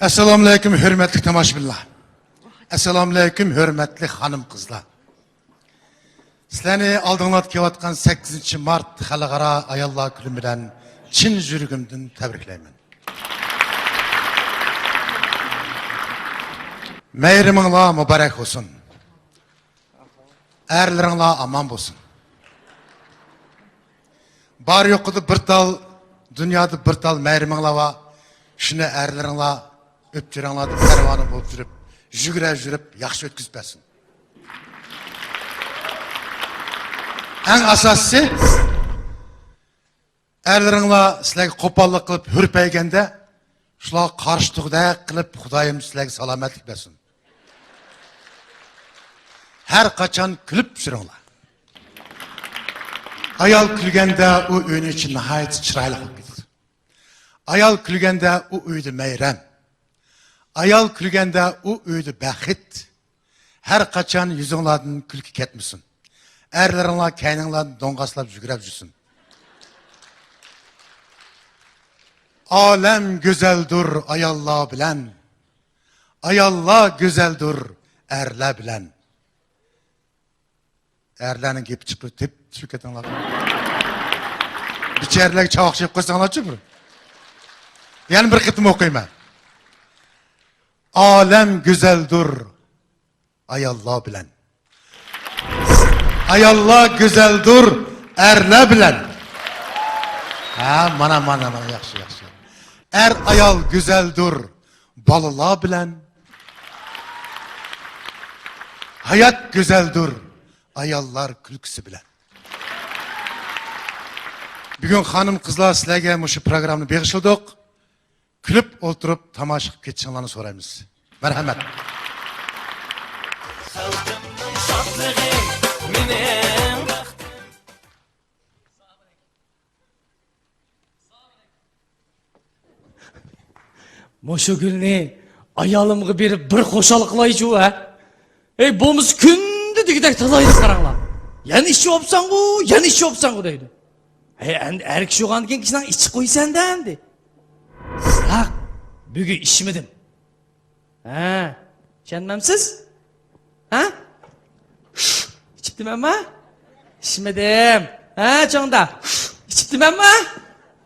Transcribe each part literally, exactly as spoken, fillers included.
ئەسسالامۇئەلەيكۇم، ھۆرمەتلىك تاماشىبىنلار. ئەسسالامۇئەلەيكۇم، ھۆرمەتلىك خانىم-قىزلار. سىلەرنى ئالدىڭلاردا كېلىۋاتقان سەككىزىنچى مارت خەلقئارا ئاياللار كۈنى بىلەن چىن يۈرىكىمدىن تەبرىكلەيمەن. مەيرىمىڭلار مۇبارەك بولسۇن. ئەرلىرىڭلار ئامان بولسۇن. بار يوقىدا بىر تال، دۇنيادا بىر تال مەيرىمىڭلار بار. شۇنى ئەرلىرىڭلار ئۆپچۈرەڭلاردا پەرۋانە بولۇپ يۈرۈپ، يۈگۈرە يۈرۈپ ياخشى ئۆتكۈزۈپ بەرسۇن. ئەڭ ئاساسىي، ئەرلىرىڭلار سىلەرگە قوپاللىق قىلىپ ھۈرپەيگەندە، شۇلارغا قارشى تۇرغۇدەك قىلىپ، خۇدايىم سىلەرگە سالامەتلىك بەرسۇن. ھەر قاچان كۈلۈپ يۈرۈڭلار. ئايال كۈلگەندە ئۇ ئۆينىڭ ئىچى ناھايىتى چىرايلىق بولۇپ كېتىدۇ. ئايال كۈلگەندە ئۇ ئۆيدە مەيرەم. ئايال كۈلگەندە ئۇ ئۆيدە بەخت. ھەر قاچان يۈزۈڭلاردىن كۈلكە كەتمىسۇن. ئەرلىرىڭلار كەينىڭلاردىن دوڭغاسلاپ يۈگۈرۈپ يۈرسۇن. ئالەم گۈزەلدۇر ئاياللار بىلەن. ئاياللار گۈزەلدۇر ئەرلەر بىلەن. ئەرلەرنىڭ گېپى چىقىپ تېپ چۈشۈپ كېتىڭلار. بىچارىلەرگە چاۋاك چېلىپ قويساڭلارچۇ بىر. يەنە بىر قېتىم ئوقۇيمەن. ئالەم گۈزەلدۇر ئاياللار بىلەن. ئاياللار گۈزەلدۇر ئەرلەر بىلەن. ھە، مانا، مانا، مانا، ياخشى، ياخشى. ئەر ئايال گۈزەلدۇر بالىلار بىلەن. ھايات گۈزەلدۇر ئاياللار كۈلكىسى بىلەن. بۈگۈن خانىم-قىزلار سىلەرگە مۇشۇ پروگراممىنى بېغىشلىدۇق. كۈلۈپ ئولتۇرۇپ تاماشا قىلىپ كېتىشىڭلارنى سورايمىز. مەرھەمەت. خەلقىمنىڭ شادلىقى مېنىڭ بەختىم. مۇشۇ گۈلنى ئايالىمغا بېرىپ بىر خۇشال قىلايچۇ، ھە؟ ئەي، بولمىسا كۈندە دېگۈدەك تىللايدۇ، قاراڭلار. يەنە ئىچىۋاپسەنغۇ، يەنە ئىچىۋاپسەنغۇ دەيدۇ. ھەي، ئەمدى ئەر كىشى بولغاندىن كېيىن كىشىنىڭ ئىچى قويسەن-دە ئەمدى. بىراق، بۈگۈن ئىچمىدىم. ھە، چۈشەنمەمسىز؟ ھە؟ ئىچىپتىمەنما؟ ئىچمىدىم. ھە، چوڭدا؟ ئىچىپتىمەنما؟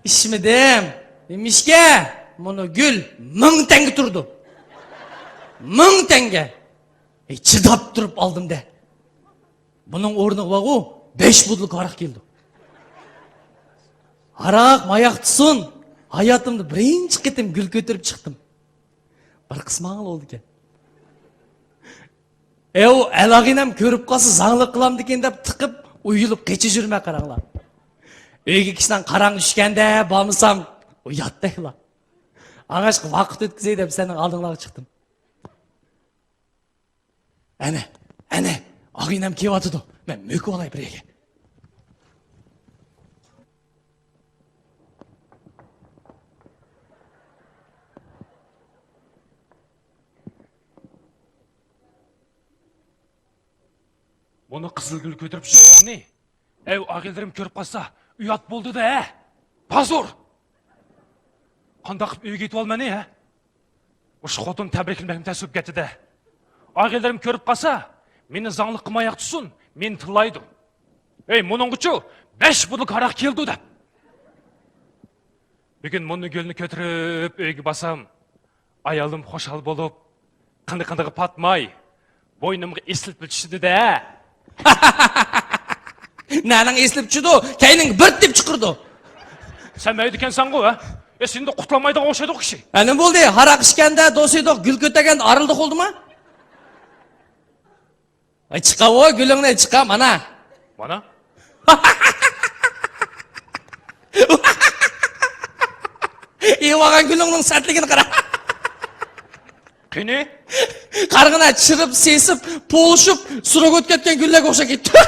ئىچمىدىم. نېمىشقا؟ مۇنۇ گۈل مىڭ تەڭگە تۇرىدۇ. مىڭ تەڭگە. ئەي، چىداپ تۇرۇپ ئالدىم-دە. بۇنىڭ ئورنىغا بارغۇ، بەش بوتۇلكا ھاراق كېلىدۇ. ھاراق ماياق تۇتسۇن، ھاياتىمدا بىرىنچى قېتىم گۈل كۆتۈرۈپ چىقتىم. بىر قىسماڭلا بولىدىكەن. ئەۋ، ئەل ئاغىنەم كۆرۈپ قالسا زاڭلىق قىلامدىكىن دەپ تىقىپ، ئۇيىلىپ قېچىپ يۈرمە، قاراڭلار. ئۆيگە كىشىنىڭ قاراڭغۇ چۈشكەندە بارمىسام، ئۇياتتەكلا. ئاڭاشقا ۋاقىت ئۆتكۈزەي دەپ سېنىڭ ئالدىڭلارغا چىقتىم. ئەنە، ئەنە، ئاغىنەم كېلىۋاتىدۇ. مەن مۆكۈۋالاي بىر يەرگە. بۇنى قىزىلگۈل كۆتۈرۈپ چىققىنى. ئەي، ئاغىنىلىرىم كۆرۈپ قالسا، ئۇيات بولىدۇ-دە، ھە؟ پازۇر! قانداق قىلىپ ئۆيگە يېتىۋالىمەن، ھە؟ مۇشۇ خوتۇن تەبرىكلىمەكمۇ تەس بولۇپ كەتتى-دە. ئاغىنىلىرىم كۆرۈپ قالسا، مېنى زاڭلىق قىلماياق تۇرسۇن، مېنى تىللايدۇ. ئەي، مۇنىڭغىچۇ بەش بوتۇلكا ھاراق كېلىدۇ دەپ. بۈگۈن مۇنۇ گۈلنى كۆتۈرۈپ ئۆيگە بارسام، ئايالىم خۇشال بولۇپ، قىنى-قىنىغا پاتماي، بوينۇمغا ئېسىلىپ چۈشىدۇ-دە. نەنىڭ ئېسىلىپ چۈشىدۇ؟ كەينىڭگە بىر تېپىپ چىقىرىدۇ. سەن مەيدىكەنسەنغۇ، ھە؟ ئە، سېنى قۇتۇلالمايدىغان ئوخشايدۇ كىشى. ئە، نېمە بولدى؟ ھاراق ئىچكەندە دوسىدۇق، گۈل كۆتەرگەندە ئارىلىدۇق بولدىما؟ ئاي، چىقاۋۇ گۈلۈڭنى، چىقا، مانا. مانا. ئېۋالغان گۈلۈڭنىڭ سەتلىكىنى قارا. قېنى؟ قارىغىنا، چىرىپ، سېسىپ، پولۇشۇپ، سروكى ئۆتۈپ كەتكەن گۈللەرگە ئوخشاپ كەتتى.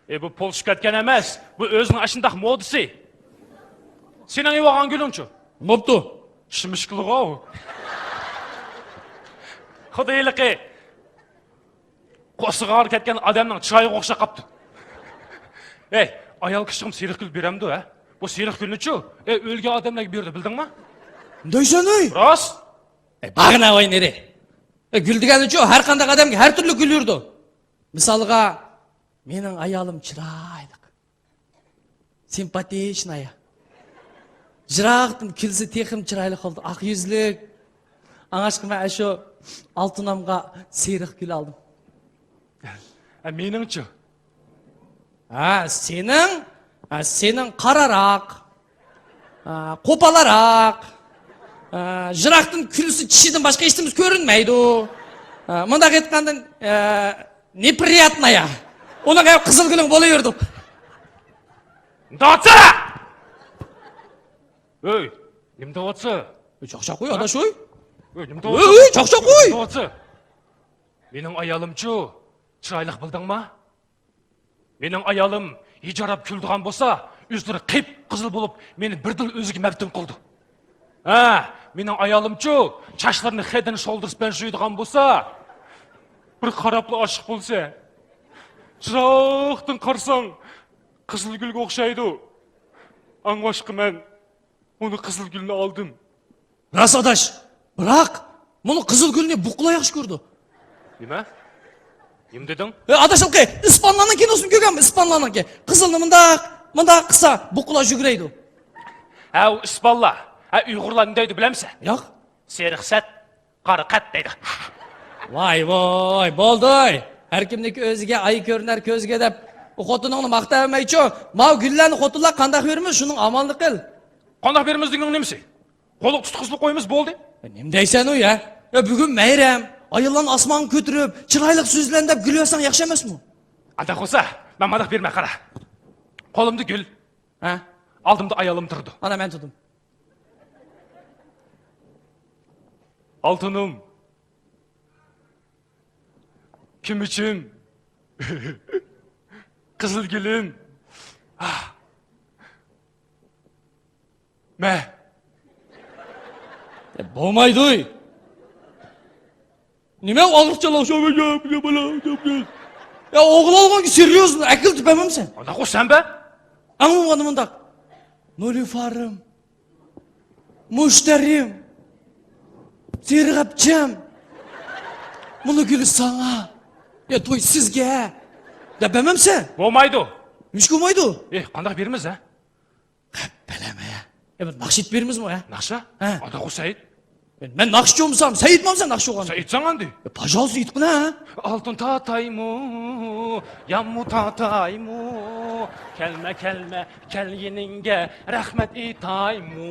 ئى، بۇ پولۇشۇپ كەتكەن ئەمەس، بۇ ئۆزىنىڭ ئاشۇنداق مودىسى. سېنىڭ ئېۋالغان گۈلۈڭچۇ؟ بوپتۇ. شىمىشكىلىغۇ. خۇددى ھېلىقى قورسىقى ئاغرىپ كەتكەن ئادەمنىڭ چىرايىغا ئوخشاپ قاپتۇ. ئەي، ئايال كىشىغىمۇ سېرىق گۈل بېرەمدۇ، ھە؟ بۇ سېرىق گۈلنىچۇ، ئەي، ئۆلگەن ئادەملەرگە بېرىدۇ، بىلدىڭما؟ دەيسەن ئەي؟ راست. ئەي، باغنا ئوينىرى. ئەي، گۈل دېگەنچۇ ھەر قانداق ئادەمگە ھەر تۈرلۈك گۈل يۈرىدۇ. مىسالغا، مېنىڭ ئايالىم چىرايلىق. سىمپاتىچنايا. يىراقتىن كۈلسە تېخىمۇ چىرايلىق بولىدۇ. ئاق يۈزلۈك. ئاڭاشقا مەن ئاشۇ ئالتۇنۇمغا سېرىق گۈل ئالدىم. ھە، مېنىڭچۇ؟ ھە، سېنىڭ، ھە، سېنىڭ قاراراق. ھە، قوپالاراق. ھە، يىراقتىن كۈلسە چىشىدىن باشقا ھېچنېمىسى كۆرۈنمەيدۇ. ھە، مۇنداق ئېيتقاندا، ھە، نېپرىياتنايا. ئۇنىڭ ھەم قىزىل گۈلۈڭ بولۇۋېرىدۇ. داچا! ئۆي، نېمە دەۋاتسا؟ ئۆي، چاقچاق قوي، ھە؟ ئاداش، ئۆي. ئۆي، نېمە ئۆي، دەۋاتسا؟ ئۆي، چاقچاق قوي! نېمە دەۋاتسا؟ مېنىڭ ئايالىمچۇ؟ چىرايلىق بىلدىڭما؟ مېنىڭ ئايالىم ھىجايراپ كۈلىدىغان بولسا، يۈزلىرى قىپقىزىل بولۇپ، مېنى بىردىن ئۆزىگە مەپتۇن قىلىدۇ. ھە، مېنىڭ ئايالىمچۇ، چاچلىرىنى خېدىن شولدىرىس بىلەن يۇيىدىغان بولسا، بىر قاراپلا ئاشىق بولسا، يىراقتىن قارىساڭ، قىزىل گۈلگە ئوخشايدۇ. ئاڭلاشقا مەن ئۇنى قىزىل گۈلنى ئالدىم. راست ئاداش، بىراق مۇنۇ قىزىل گۈلنى بۇقىلا ياخشى كۆرىدۇ. نېمە؟ نېمە دېدىڭ؟ ئە، ئاداش، ھېلىقى ئىسپانلارنىڭ كىنوسىنى كۆرگەنمۇ؟ ئىسپانلارنىڭكى. قىزىلنى مۇنداق، مۇنداق قىلسا، بۇقىلا يۈگۈرەيدۇ. ھە، ئۇ ئىسپانلار. ھە، ئۇيغۇرلار نېمە دەيدۇ بىلەمسەن؟ ياق. سېرىق سەت، قارا قەت دەيدۇ. ۋاي، ۋاي، بولدى. ھەر كىمنىڭكى ئۆزىگە، ئاي كۆرۈنەر كۆزگە دەپ، ئۇ خوتۇنۇڭنى ماختىۋەرمەيچۇ. ماۋۇ گۈللەرنى خوتۇنلار قانداق بېرىمىز، شۇنىڭ ئامالىنى قىل. قانداق بېرىمىز دېگىنىڭ نېمىسى؟ قولىغا تۇتقۇزۇپ قويىمىز، بولدى. نېمە دەيسەن ئۇ يا؟ يا، بۈگۈن مەيرەم، ئاياللارنى ئاسمانغا كۆتۈرۈپ، چىرايلىق سۆزلەرنى دەپ گۈل بەرسەڭ ياخشى ئەمەسمۇ؟ ئانداق بولسا، مەن مانداق بېرىمەن، قارا. قولۇمدا گۈل. ھە؟ ئالدىمدا ئايالىم تۇرىدۇ. ئانا، مەن تۇردۇم. ئالتۇنۇم. كۈمۈشۈم. قىزىل گۈلۈم. مە. يا، بولمايدۇ. نېمە ئاغرىقچىلىق شۇ؟ يا، ئوغۇل ئالغانغا سېريوزنى ئەكىل دېيىپ بەرمەمسەن؟ ئانداق سەن بەر. ئاڭلىغاندا مۇنداق. نىلۇفارىم. مۇشتەرىم، سېرىق ئەپچەم، مۇنۇ گۈل ساڭا، يا توي سىزگە دەپ بەرمەمسەن؟ بولمايدۇ. نېمىشقا بولمايدۇ؟ ئېھ، قانداق بېرىمىز، ھە؟ قەپ بەلەم، ھە؟ يا بىر ناخشا ئېيتىپ بېرىمىزمۇ، ھە؟ ناخشا؟ ھە. ئانداق سەيىت. مەن ناخشىچى بولمىسام، سەن ئېيتمامسەن ناخشا ئوقۇغاندا؟ سەن ئېيتساڭ ئەمدى. يا، پاژالسى ئېيتقىن، ھە؟ ئالتۇن تاتايمۇ، ياممۇ تاتايمۇ، كەلمە، كەلمە، كەلگىنىڭگە رەھمەت ئېيتايمۇ.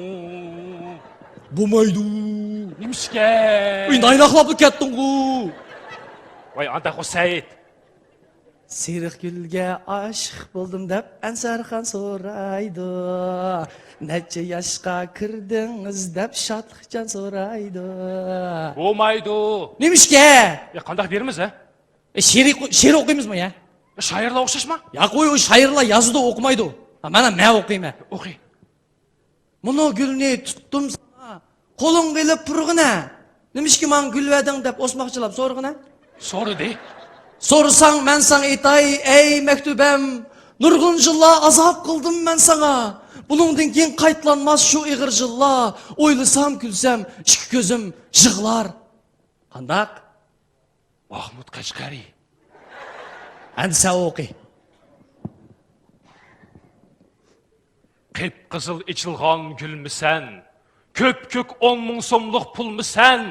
بولمايدۇ. نېمىشقا؟ ئۇي، نايلاقلاپلا كەتتىڭغۇ. ۋاي، ئانداققۇ سەيىت. سېرىق گۈلگە ئاشىق بولدۇم دەپ ئەنسەرخان سورايدۇ. نەچچە ياشقا كىردىڭىز دەپ شادلىقجان سورايدۇ. بولمايدۇ. نېمىشقا؟ يا، قانداق بېرىمىز، ھە؟ ئە، شېئىر، شېئىر ئوقۇيمىزمۇ يا؟ شائىرلار ئوخشاشما؟ ياق، ئۇ شائىرلار يازىدۇ، ئوقۇمايدۇ. ھە، مانا مەن ئوقۇيمەن. ئوقۇي. مۇنۇ گۈلنى تۇتتۇم ساڭا، قولۇڭغا ئېلىپ پۇرىغىنە. نېمىشقا ماڭا گۈل بەردىڭ دەپ ئوسماقچىلاپ سورىغىنە. سورىدى. سورىساڭ مەن ساڭا ئېيتاي، ئەي مەكتۇبەم، نۇرغۇن يىللار ئازاب قىلدىم مەن ساڭا. بۇنىڭدىن كېيىن قايتىلانماس شۇ ئېغىر يىللار. ئويلىسام كۈلسەم ئىككى كۆزۈم يىغلار. قانداق؟ ماھمۇد قەشقەرى. ئەمدى سەن ئوقۇي. قىپقىزىل ئېچىلغان گۈلمىسەن، كۆپكۆك ئون مىڭ سوملۇق پۇلمىسەن؟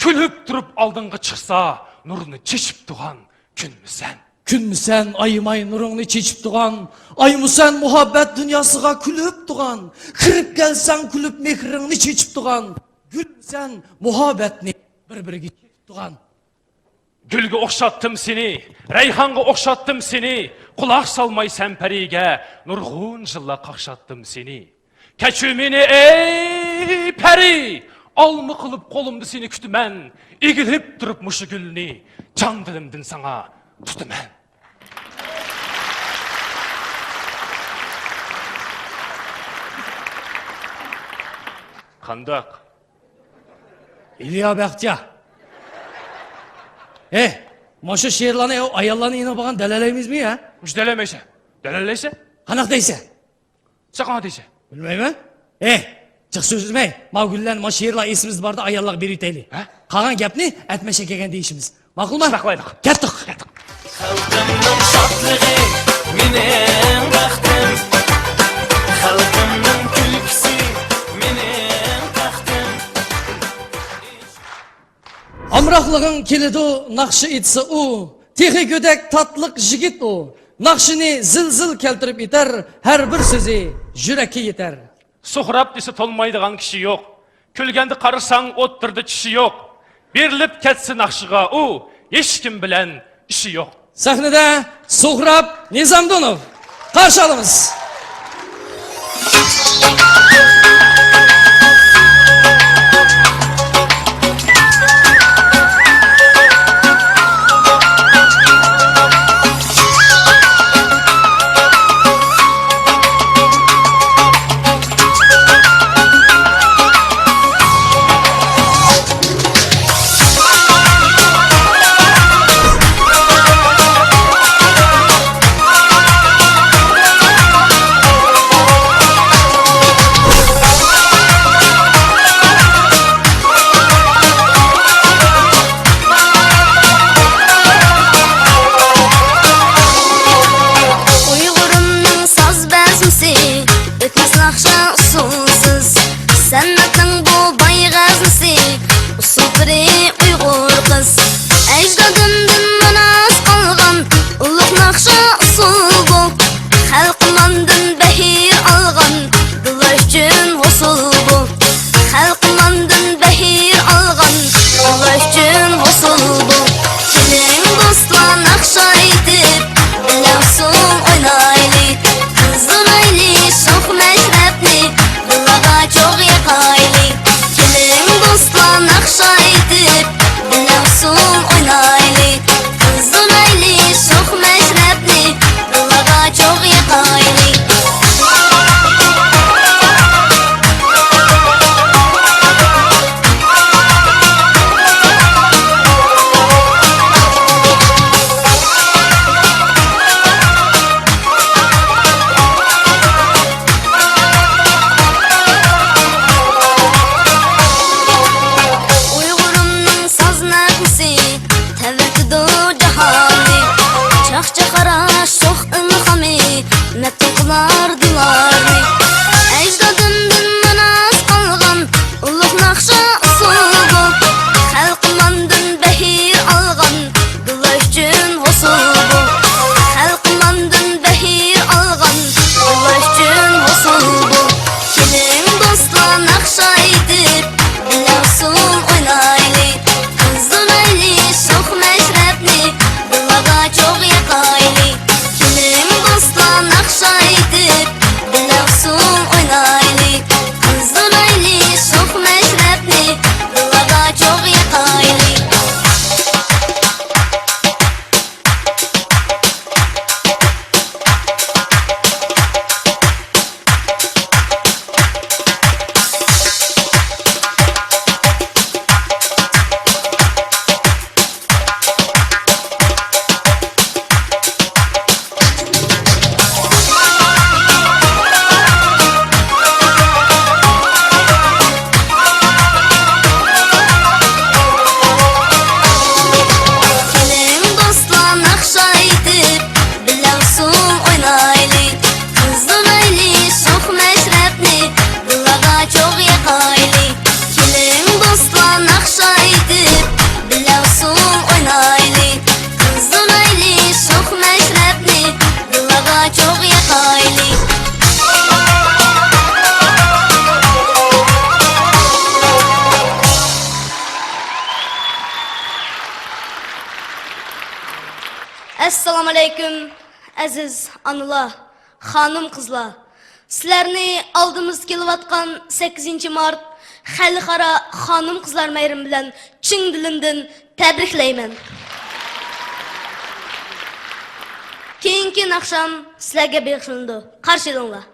كۈلۈپ تۇرۇپ ئالدىڭغا چىقسا، نۇرنى چېچىپ تۇرغان كۈنمىسەن؟ كۈنمىسەن، ئايىماي نۇرۇڭنى چېچىپ تۇرغان، ئايمۇسەن مۇھەببەت دۇنياسىغا كۈلۈپ تۇرغان، كىرىپ كەلسەڭ كۈلۈپ مېھرىڭنى چېچىپ تۇرغان، گۈلمىسەن مۇھەببەتنى بىر-بىرىگە چېچىپ تۇرغان. گۈلگە ئوخشاتتىم سېنى، رەيھانغا ئوخشاتتىم سېنى، قۇلاق سالمايسەن پەرىگە، نۇرغۇن يىللار قاقشاتتىم سېنى. كەچۈر مېنى، ئەي پەرى، ئالما قىلىپ قولۇمدا سېنى كۈتىمەن، ئېگىلىپ تۇرۇپ مۇشۇ گۈلنى جان دىلىمدىن ساڭا تۇتىمەن. قانداق؟ ئىليا بەختىيار. ھەي، مۇشۇ شېئىرلارنى ئاياللارنى يېنىغا بارغان دەلەللەيمىزمۇ يا؟ مۇشۇ دەلەللەيمەيسەن. دەلەللەيسەن. قانداق دەيسەن؟ سەن قانداق دەيسەن؟ بىلمەيمەن. ھەي، جىق سۆزلىمەي، ما گۈللەرنى، ما شېئىرلار ئېسىمىزدە باردا ئاياللارغا بېرىۋېتەيلى. ھە؟ قالغان گەپنى ئەتمەشە كەلگەندە دېيىشىمىز. ماقۇلمۇ؟ ساقلايلى. كەتتۇق. خەلقىمنىڭ شادلىقى مېنىڭ بەختىم، خەلقىمنىڭ كۈلكىسى مېنىڭ تەختىم. ئامراقلىقىڭ كېلىدۇ ناخشا ئېيتسا ئۇ، تېخى گۆدەك تاتلىق يىگىت ئۇ. ناخشىنى زىل-زىل كەلتۈرۈپ ئېيتار، ھەر بىر سۆزى يۈرەككە يېتەر. سۇھراپ دېسە تولمايدىغان كىشى يوق. كۈلگەندە قارىساڭ ئوتتۇرىدا چىشى يوق. بېرىلىپ كەتسە ناخشىغا ئۇ، ھېچكىم بىلەن ئىشى يوق. سەھنىدە سۇھراپ نىزامدىنوف. قارشى ئالىمىز. ئۇيغۇرۇمنىڭ ساز بەزمىسى، ئۆتمەس ناخشا ئۇسۇلسىز. سەنئەتنىڭ بۇ باي غەزنىسى، ئۇسسۇل پىرى ئۇيغۇر قىز. ئەجدادىمدىن مىراس قالغان ئۇلۇغ ناخشا ئۇسۇل بۇ. خەلقىمدىن بەھر ئالغان دىللار ئۈچۈن ھوسۇل بۇ. خەلقىمدىن بەھر ئالغان دىللار ئۈچۈن ھوسۇل بۇ. كېلىڭ دوستلار ناخشا ئېيتىپ، بىللە ئۇسسۇل ئوينايلى. قىزدۇرايلى شوخ مەشرەپنى، دىللارغا چوغ ياقايلى. كېلىڭ دوستلار ناخشا ئېيتىپ، بىللە ئۇسسۇل ئوينايلى. قىزدۇرايلى شوخ مەشرەپنى، دىللارغا چوغ ياقايلى. ئۇيغۇرۇمنىڭ ساز نەغمىسى تەۋرىتىدۇ جاھاننى. چاقچاق ئارا شوخ ئىلھامى مەپتۇن قىلار دىللارنى. ئەجدادىمدىن مىراس قالغان ئۇلۇغ ناخشا ئۇسۇل بۇ. خەلقىمدىن بەھر ئالغان دىللار ئۈچۈن ھوسۇل بۇ. خەلقىمدىن بەھر ئالغان دىللار ئۈچۈن ھوسۇل بۇ. كېلىڭ دوستلار ناخشا ئېيتىپ، بىللە ئۇسسۇل ئوينايلى. قىزدۇرايلى شوخ مەشرەپنى، دىللارغا چوغ ياقايلى. كېلىڭ دوستلار ناخشا ئېيتىپ، بىللە ئۇسسۇل ئوينايلى. قىزدۇرايلى شوخ مەشرەپنى، دىللارغا چوغ ياقايلى. كېلىڭ دوستلار ناخشا ئېيتىپ، بىللە ئۇسسۇل ئوينايلى. قىزدۇرايلى شوخ مەشرەپنى، دىللارغا چوغ ياقايلى. كېلىڭ دوستلار ناخشا ئېيتىپ، بىللە ئۇسسۇل ئوينايلى. قىزدۇرايلى شوخ مەشرەپنى، دىللارغا چوغ ياقايلى. ئەسسالامۇئەلەيكۇم، ئەزىز ئانىلار، خانىم-قىزلار، سىلەرنى ئالدىمىزدا كېلىۋاتقان سەككىزىنچى مارت خەلقئارا خانىم-قىزلار بايرىمى بىلەن چىن دىلىمدىن تەبرىكلەيمەن. كېيىنكى ناخشام سىلەرگە بېغىشلىنىدۇ. قارشى ئېلىڭلار.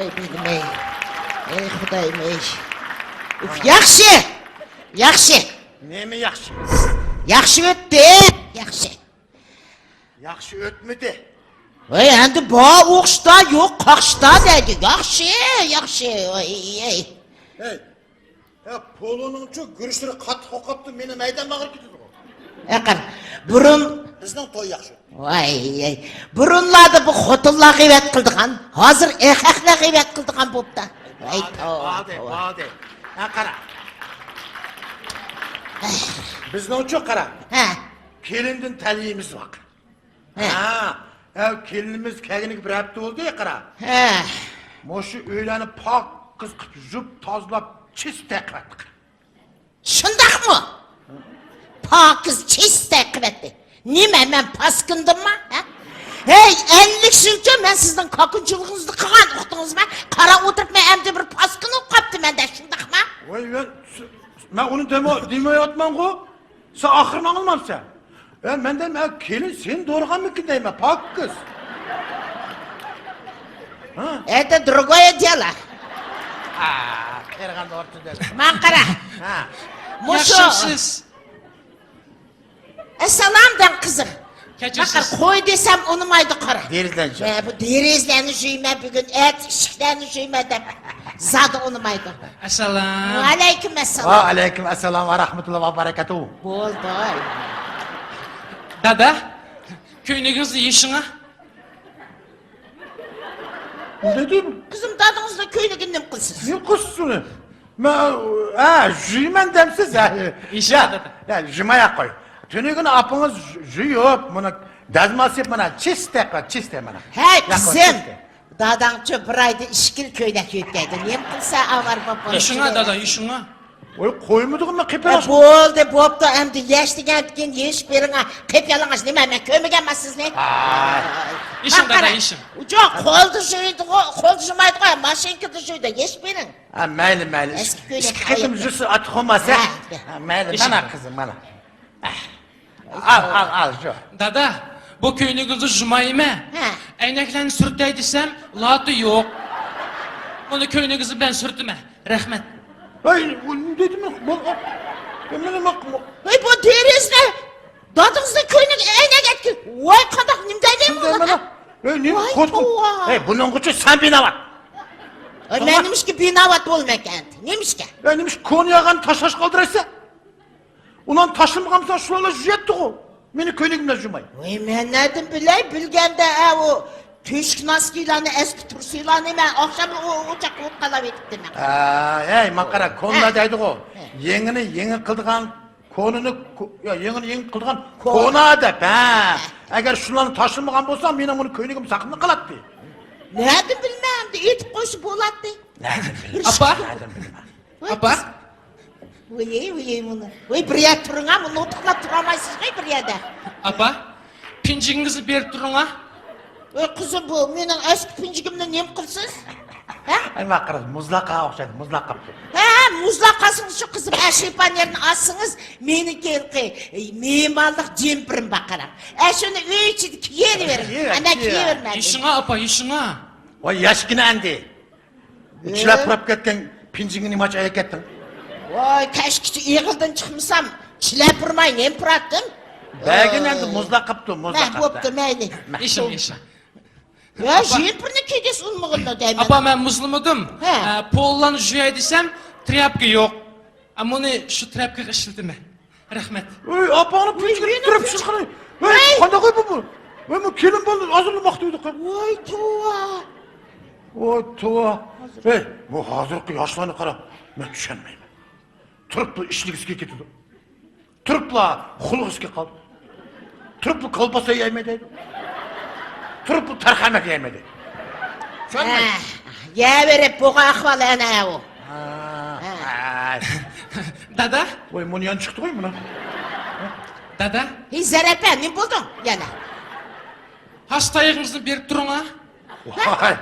ئەي، بىلمەي. ئەي، خۇدايىم، ئەي. ئۇف، ياخشى! ياخشى! نېمە ياخشى؟ ياخشى ئۆتتى! ياخشى! ياخشى ئۆتمىدى. ۋاي، ئەمدى بار ئوخشىتا، يوق قاقشىتا دەيدۇ. ياخشى، ياخشى. ۋاي، ئەي. ھەي، ھە، پولۇنىڭچۇ گۈرۈچلىرى قاتتىق قوقاپتۇ، مېنىڭ مەيدەم ئاغرىپ كېتىدىغۇ. ئەقەر، بۇرۇن بىزنىڭ توي ياخشى. ۋاي، ئەي. بۇرۇنلاردا بۇ خوتۇنلار غەيۋەت قىلىدىغان، ھازىر ئەخەقلەر غەيۋەت قىلىدىغان بوپتا. ۋاي، بولدى، توۋا، بولدى، توۋا. بولدى. ھە، قارا. ئەي. بىزنىڭچۇ قارا. ھە. كېلىندىن تەلىيىمىز بار. ھە. ھە، ھە، كېلىنىمىز كەلگىنىگە بىر ھەپتە بولدى، قارا. ھە. مۇشۇ ئۆيلەرنى پاكىز قىلىپ يۇيۇپ، تازىلاپ، چىست قىلىۋەتتى، قارا. شۇنداقمۇ؟ پاكىز چىست قىلىۋەتتى. نېمە، مەن پاسكىندىمما؟ ھە؟ ھەي، ئەللىك يىلچە مەن سىزنىڭ كاكۇنچىلىقىڭىزنى قىلغان، ئۇقتىڭىزمۇ؟ قاراپ ئولتۇرۇپ مەن ئەمدى بىر پاسكىنا بولۇپ قاپتىمەن-دە، شۇنداقما؟ ۋاي، مەن، مەن ئۇنى دېمە-، دېمەيۋاتمانغۇ. سەن ئاخىرىنى ئاڭلىمامسەن؟ ھە، مەن دەيمەن، ھە، كېلىن سېنى دورىغانمىكىن دەيمەن، پاكىز. ھە؟ Это другое дело. ھە، قېرىغان ئورتىدا. ماڭا قارا. ھە. مۇشۇ. ياخشىمسىز؟ ئەسسالام دەڭ، قىزىم. كەچۈرسىز. قارا، قوي دېسەم ئۇنىمايدۇ، قارا. دېرىزىلەرنى يۇيۇپ. مەن بۇ دېرىزىلەرنى يۇيىمەن بۈگۈن، ئەتە ئىشىكلەرنى يۇيىمەن دەپ زادى ئۇنىمايدۇ. ئەسسالام. ۋەئەلەيكۇم ئەسسالام. ۋەئەلەيكۇم ئەسسالام ۋە رەھمەتۇللا ۋە بەرەكاتۇ. بولدى. دادا، كۆينىكىڭىزنى يېشىڭا. نېمە دېدىم؟ قىزىم، دادىڭىزنىڭ كۆينىكىنى نېمە قىلىسىز؟ نېمە قىلسىز ئۇنى؟ مەن، ھە، يۇيىمەن دەمسىز، ھە؟ يېشىڭا، يا، دادا. يا، يۇيماي قوي. تۈنۈگۈن ئاپىڭىز يۇيۇپ، مانا دەزمال سېلىپ، مانا چىست قىلىپ، چىست مانا. ھەي، قىزىم. داداڭچۇ بىر ئايدا ئىككى كىلو كۆينەك يۆتكەيدۇ. نېمە قىلسا ئاۋارە بولۇپ بولۇشى. يېشىڭا، دادا، يېشىڭا. ۋاي، قويمىدىغۇم مەن قېپىيالاڭ. بولدى، بوپتۇ، ئەمدى يەش دېگەندىكىن يېشىپ بېرىڭ، ھە. قېپىيالاڭاچ نېمە، مەن كۆرمىگەنمەن سىزنى. ھە. يېشىڭ، دادا، يېشىڭ. ياق، قارا. يېشىڭ. ئۇجۇق، قولدا يۇيىدىغۇ، قولدا يۇمايدىغۇ، ماشىنكىدا يۇيىدۇ، يېشىپ بېرىڭ. ھە، مەيلى، مەيلى. ئىككى كۆينەك ئىككى قېتىم يۇسا ئارتۇق بولماسا. ھە. ھە، مەيلى، مانا قىزىم، مانا. ئال، ئال، ئال، شۇ. دادا، بۇ كۆينىكىڭىزنى يۇمايمەن. ھە. ئەينەكلەرنى سۈرتەي دېسەم، لاتا يوق. بۇنى كۆينىكىڭىز بىلەن سۈرتىمەن. رەھمەت. ھەي، بۇ نېمە دېدىم؟ بۇ، بۇ، بۇ، بۇ، ھەي، بۇ دېرىزە. دادىڭىزنىڭ كۆينىكى ئەينەك ئەتكەن. ۋاي، قانداق نېمە دەيدۇ بۇ؟ ھەي، نېمە ۋاي، توۋا. ھەي، بۇنىڭغىچە سەن بىناۋات. ھەي، مەن نېمىشقا بىناۋات بولىمەن ئەمدى؟ نېمىشقا؟ ھەي، نېمىشقا كونا ياغاننى تاشلاشقا ئالدىرايسەن؟ ئۇلارنى تاشلىمىغانمىساڭ، شۇلارلا يۇياتتىغۇ. مېنى كۆينىكىم بىلەن يۇماي. ۋاي، مەن نەدىن بىلەي؟ بىلگەندە، ئە، ئۇ تۆشۈك ناسكىلارنى، ئەسكى تۇرسىلارنى مەن ئاخشام ئۇ ئوچاققا ئوت قالاۋېتىپتىمەن. ھەي، ماڭا قارا، كونىلار ھە. دەيدىغۇ. ھە. يېڭىنى يېڭى قىلىدىغان، كونىنى كو-، يا، يېڭىنى يېڭى قىلىدىغان كونا. كونا دەپ، ھە. ھە. ئەگەر شۇلارنى تاشلىمىغان بولساڭ، مېنىڭ بۇنى كۆينىكىم ساقلىنىپ قالاتتى. نەدىن بىلمەم، ئېيتىپ قويسا بولاتتى. نەدىن بىلمەم؟ ئاپا. نەدىن بىلمەم؟ ۋاي، ئاپا. قىز. ۋاي، ۋاي، مۇنى. ۋاي، بىر يەردە تۇرۇڭا، مۇنى نوتۇقلاپ تۇرالمايسىز، ۋاي، بىر يەردە. ئاپا، پىنجىكىڭىزنى بېرىپ تۇرۇڭا. ۋاي، قىزىم، بۇ مېنىڭ ئەسكى پىنجىكىمنى نېمە قىلىسىز؟ ھە؟ ئەي، ماقىرىز، مۇزلاپ قالغان ئوخشايدۇ، مۇزلاپ قاپتۇ. ھە، مۇزلاپ قالسىڭىز، شۇ قىزىم، ئە، شىپانېرنى ئالسىڭىز، مېنىڭكى ھېلىقى، ئى، مېھمانلىق جېمپىرىم بار، قاراڭ. ئە، شۇنى ئۆي ئىچىدە كىيىۋېرىڭ. كىيىۋەر، ئەنە، كىيىۋەر. كىيىۋېرىمەن. يېشىڭا، ئاپا، يېشىڭا. ۋاي، ياشكىنە ئەندى. ئە؟ چىلاپ پۇراپ كەتكەن پىنجىكىڭنى نېمانچە ئەكەتتىڭ؟ ۋاي، كەچكىچە ئېغىلدىن چىقمىسام، چىلاپ پۇرماي نېمە پۇراتتىم؟ بەگىن ئەمدى ۋاي. مۇزلاپ قاپتۇ، مۇزلاپ مە، قاپتۇ. بوپتۇ، مەيلى. ئىشىم، ئىشىم. يا، جېمپىرنى كىيگۈزسە ئۇنىمىغىنى دەيمەن. ئاپا، مەن مۇزلىمىدىم. ھە. ئە، پوللارنى يۇياي دېسەم، ترياپكا يوق. ئە، مۇنى شۇ ترياپكىغا ئىشلىتىمەن. رەھمەت. ۋاي، ئاپاڭنى ۋاي، پىنجىكىنى مېنىڭ تىرىپ پىنجىكىم. چىققىنى. ۋاي، ۋاي. قانداق ۋاي بۇ، بۇ؟ ۋاي، بۇ كېلىن بالىنى ھازىرلىماقتا ئىدى. ۋاي، توۋا. ۋاي، توۋا. ھازىر. ۋاي، بۇ ھازىرقى ياشلارنى قارا، مەن چۈشەنمەيمەن. تۇرۇپلا ئىشلىگۈسى كېلىدۇ. تۇرۇپلا خۇلغىسى قالدى. تۇرۇپلا كولباسا يەيمەن دەيدۇ. تۇرۇپلا تەرخەمەك يەيمەن دەيدۇ. چۈشەنمەيمەن. ھە، يەۋېرىپ بولغان ئەھۋال ئەنە ئۇ. ھە. ھە. دادا؟ ۋاي، مۇنى يان چىقتى غوي مۇنى. دادا؟ ھېي، زەرەپە، نېمە بولدۇڭ يەنە؟ ھاس تايىقىڭىزنى بېرىپ تۇرۇڭا. ۋاي،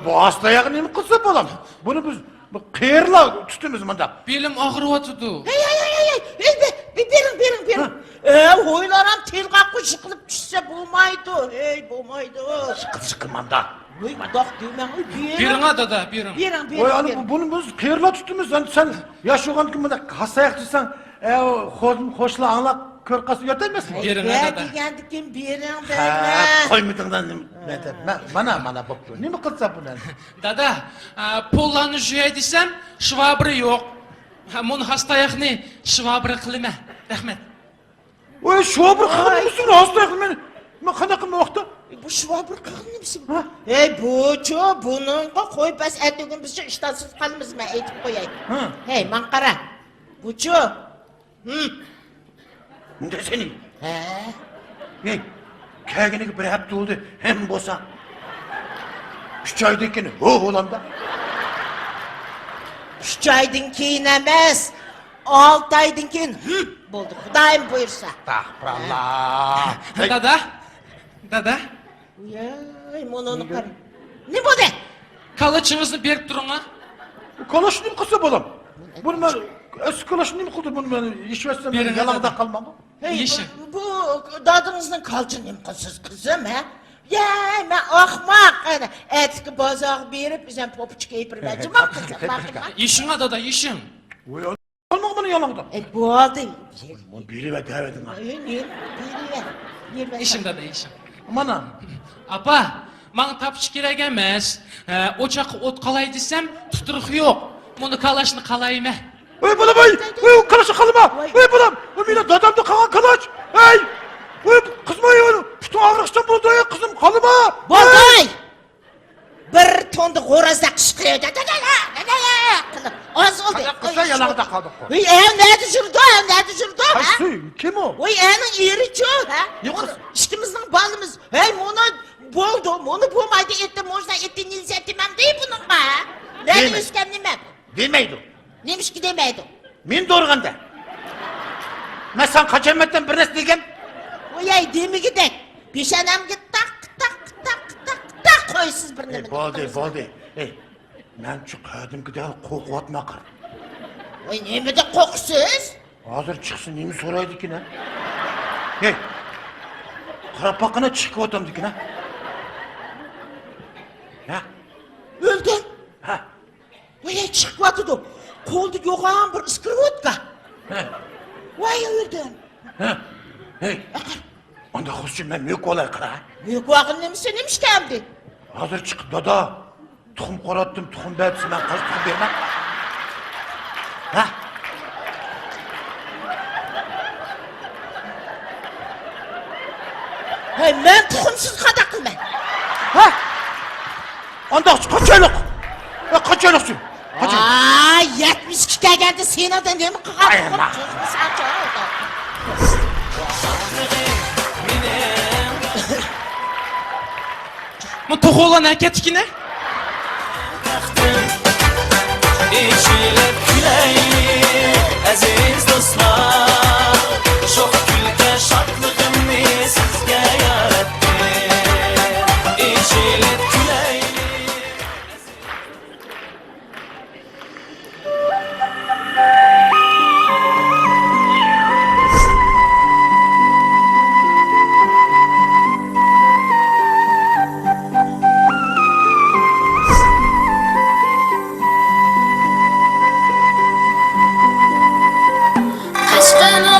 بۇ ھاس تاياقنى نېمە قىلسا بالام؟ بۇنى بىز بۇ قېرىلار تۇتىمىز مۇنداق. بېلىم ئاغرىۋاتىدۇ. ھەي، ھەي، ھەي، ھەي، ھەي، ھەي، بە-، بە-، بېرىڭ، بېرىڭ، بېرىڭ. ھە. ئە، ھويلارام تېلىغا قوشۇق قىلىپ چۈشسە بولمايدۇ. ھەي، بولمايدۇ. شىقىل، شىقىل ماندا. ۋاي، مۇنداق دېمەڭ، ۋاي، بېرىڭ. بېرىڭ، ھە، دادا، بېرىڭ. بېرىڭ، ۋاي، بېرىڭ، ئانا بېرىڭ. بۇنى بىز قېرىلار تۇتىمىز. سەن، سەن ياش بولغاندىكىن مۇنداق ھاساياق دېسەڭ، ئە، خو-، خوشلار ئاڭلاپ كۆرۈپ قالسا يات ئەمەسمۇ؟ بېرىڭ، ھە، بەر دادا. دېگەندىكىن بېرىڭ، ھە، دەيمەن. قويمىدىڭلار نېمە، نېمە دەپ. مە-، مانا، مانا بوپتۇ. نېمە قىلسا بۇ نەنى؟ دادا، ئە، پۇللارنى يۇياي دېسەم، شۋابرا يوق. ھە، مۇنۇ ھاساياقنى شۋابرا قىلىمەن. رەھمەت. ۋاي، شۇ بىر قىلغىنىمىزمۇ راست ئەخمەن. مەن قانداق قىلماقتا؟ بۇ شۇ بىر قىلغىنىمىزمۇ؟ ھە؟ ھەي، بۇچۇ، بۇنىڭغا قوي بەس، ئەتىگۈن بىزچە ئىشتانسىز قالىمىز، مەن ئېيتىپ قوياي. ھە. ھەي، ماڭا قارا. بۇچۇ. ھىم. دېسەنى. ھە؟ ھەي، كەلگىنىگە بىر ھەپتە بولدى، ھەم بولسا. ئۈچ ئايدىن كېيىن ھو بولامدا. ئۈچ ئايدىن كېيىن ئەمەس. ئالتە ئايدىن كېيىن، ھىم، بولدى، خۇدايىم بۇيرۇسا. ئەستەغپۇرۇللا. دادا، دادا. ۋاي، مۇنۇنى قارا. نېمە بولدى؟ كالاچىڭىزنى بېرىپ تۇرۇڭ، ھە؟ كالاچ نېمە قىلسا بالام؟ بۇنى مەن، ئەسلى كالاچ نېمە قىلدى؟ بۇنى مەن يېيىۋەتسەم، مەن بېرىڭ، يالاڭداق قالمامدۇ؟ ھەي، يېشىڭ. بۇ، بۇ دادىڭىزنىڭ كالىچىنى نېمە قىلىسىز، قىزىم، ھە؟ يەي، مەن ئاخماق. ئەنە، ئەتىكى بازارغا بېرىپ، ئۆزۈم پوپۇچكا يېپىپ بەرجىمەن، قىزىم. يېشىڭ، ھە، دادا، يېشىڭ. ۋاي، ئالمىغا مانا يالاڭدا. ئەي، بولدى. مانا بېرىۋەر دەۋەتىڭ. ئەي، نېمە بېرىۋەر؟ بېرىۋەر. يېشىڭ، دادا، يېشىڭ. مانا. ئاپا، ماڭا تاپچى كېرەك ئەمەس. ھە، ئوچاققا ئوت قالاي دېسەم، تۇتۇرۇقى يوق. مۇنۇ كالاشنى قالايمەن. ۋاي بالام، ۋاي، ۋاي، كالاشنى قالىما. ۋاي بالام، ئۇ مېنىڭ دادامدا قالغان كالاچ. ھەي، ۋاي قىزىم، ۋاي، پۇتۇڭ ئاغرىقسان بولدى، قىزىم، قالىما. بولدى. بىر توندا غورازدەك قىشقىرىۋېتە، دە، دە، دە، دە، دە، دە قىلىپ. ئاز بولدى. قانداق قىلسا يالاڭدا قالدۇق. ۋاي، ئەۋ نەدە يۈرىدۇ، ئەۋ نەدە يۈرىدۇ، ھە؟ كىم ئۇ؟ ۋاي، ئەنىڭ ئېرىچۇ، ھە؟ ئىككىمىزنىڭ بالىمىز. ھەي، مۇنۇ بولدى، مۇنۇ بولمايدۇ، ئېتى، موژنا ئېتى، نېلىسى ئېتىمەن دەي بۇنىڭغا. نەدە ئۆسكەن نېمە؟ دېمەيدۇ. نېمىشقا دېمەيدۇ؟ مېنى دورىغاندا. مەن ساڭا قاچان مەتتەن بىر نەرسە دېگەن؟ ۋاي، دېمىگۈدەك. پېشانەمگە تاق، تاق، تاق، تاق، تاق قويىسىز بىر نېمىنى. بولدى، بولدى. ئەي، مەن شۇ قەدىمكىدەك قورقۇۋاتما قارا. ۋاي، نېمىدىن قورقىسىز؟ ھازىر چىقسا نېمە سورايدىكىن، ھە؟ ھەي، قاراپ باققىنا چىقىۋاتامدىكىن، ھە؟ ھە؟ ئۆلدى. ھە؟ ۋاي، چىقىۋاتىدۇ. قولىدا يوغان بىر سكىروتكا. ھە. ۋاي، ئۆلدۈم. ھە. ھەي. ئانداق بولسىچۇ مەن مۆكۈۋالاي قارا. مۆكۈۋالغىنى نېمىسى، نېمىشقا ئەمدى؟ ھازىر چىقىپ، دادا، تۇخۇم قوراتتىم، تۇخۇم بەر دېسە مەن قايسى تۇخۇم بېرىمەن؟ ھە؟ ھەي، مەن تۇخۇمسىز قانداق قىلىمەن؟ ھە؟ ئانداقچە قاچايلىق. ھە، قاچايلىقچۇ. قاچاي. ۋاي، يەتمىشكە كەلگەندە سېنىڭدە نېمە قىلغان؟ ئاي، تۇخۇم ما. بۇ توخۇلار نەگە كەتتىكىنە؟ ئېچىلىپ كۈلەيلى، ئەزىز دوستلار، شوخ كۈلكە شادلىقىمنى سىزگە ياراتتىم. ئېچىلىپ كۈلەيلى. قەشقەرنىڭ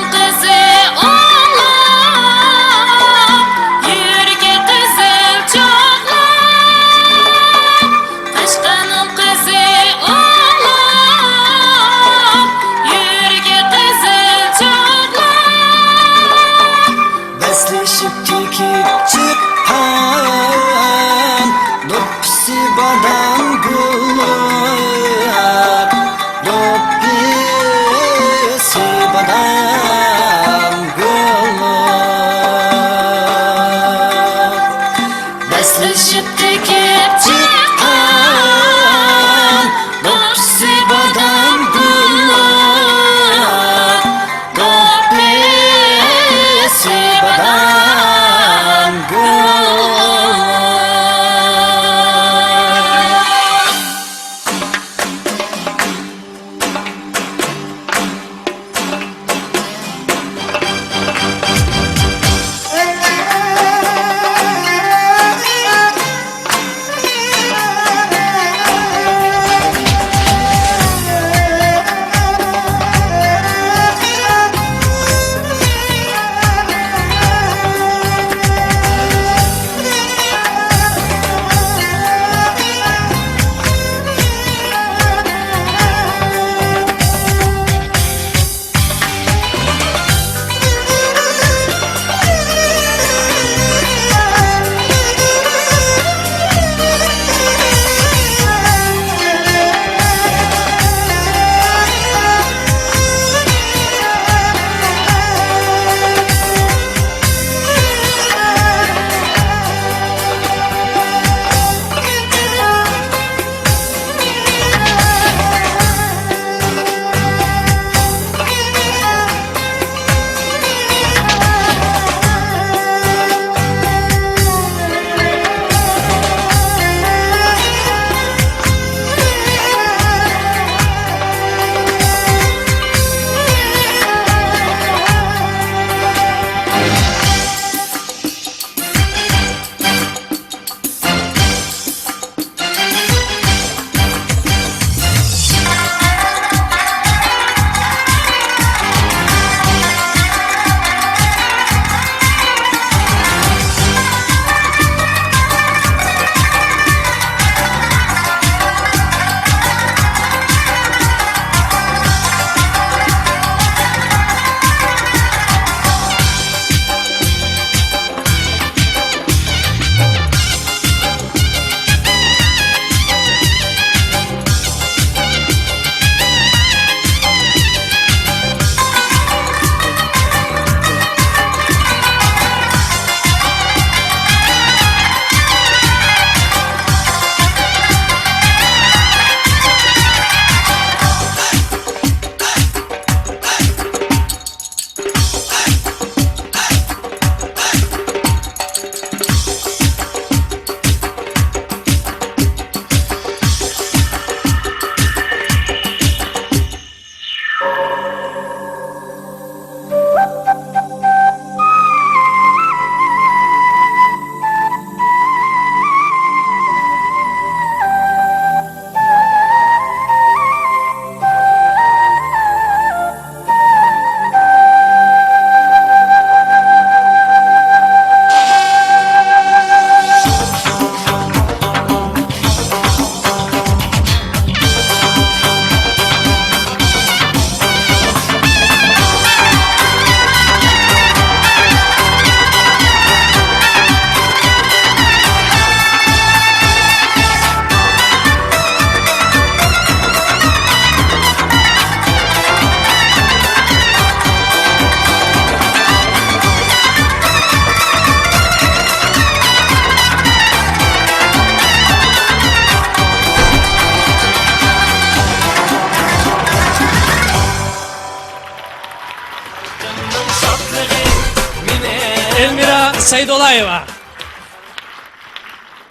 سەيدۇللايېۋا.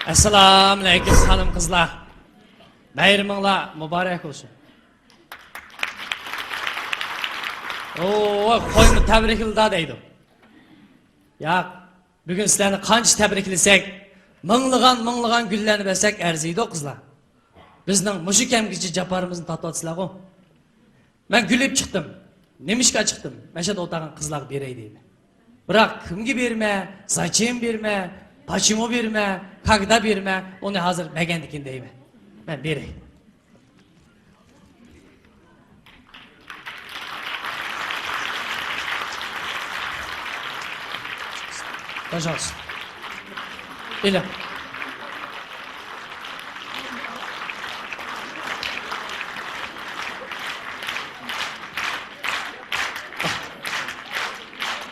ئەسسالامۇئەلەيكۇم خانىم قىزلار. بايرىمىڭلار مۇبارەك بولسۇن. ئوۋاي، قويما تەبرىكلىدى دەيدۇ. ياق، بۈگۈن سىلەرنى قانچە تەبرىكلىسەك، مىڭلىغان، مىڭلىغان گۈللەرنى بەرسەك ئەرزىيدۇ قىزلار. بىزنىڭ مۇشۇ كەمگىچە جاپالىرىمىزنى تارتىۋاتىسىلەرغۇ. مەن گۈل ئېلىپ چىقتىم. نېمىشقا چىقتىم؟ مەن شۇ يەردە ئولتۇرغان قىزلارغا بېرەي دەيمەن. بىراق كىمگە بېرىمەن، زاچېم بېرىمەن، پاچېمۇ بېرىمەن، كاگدا بېرىمەن، ئۇنى ھازىر بەرگەندىكىن دەيمەن. مەن بېرەي. Пожалуйста. ئېلىڭ.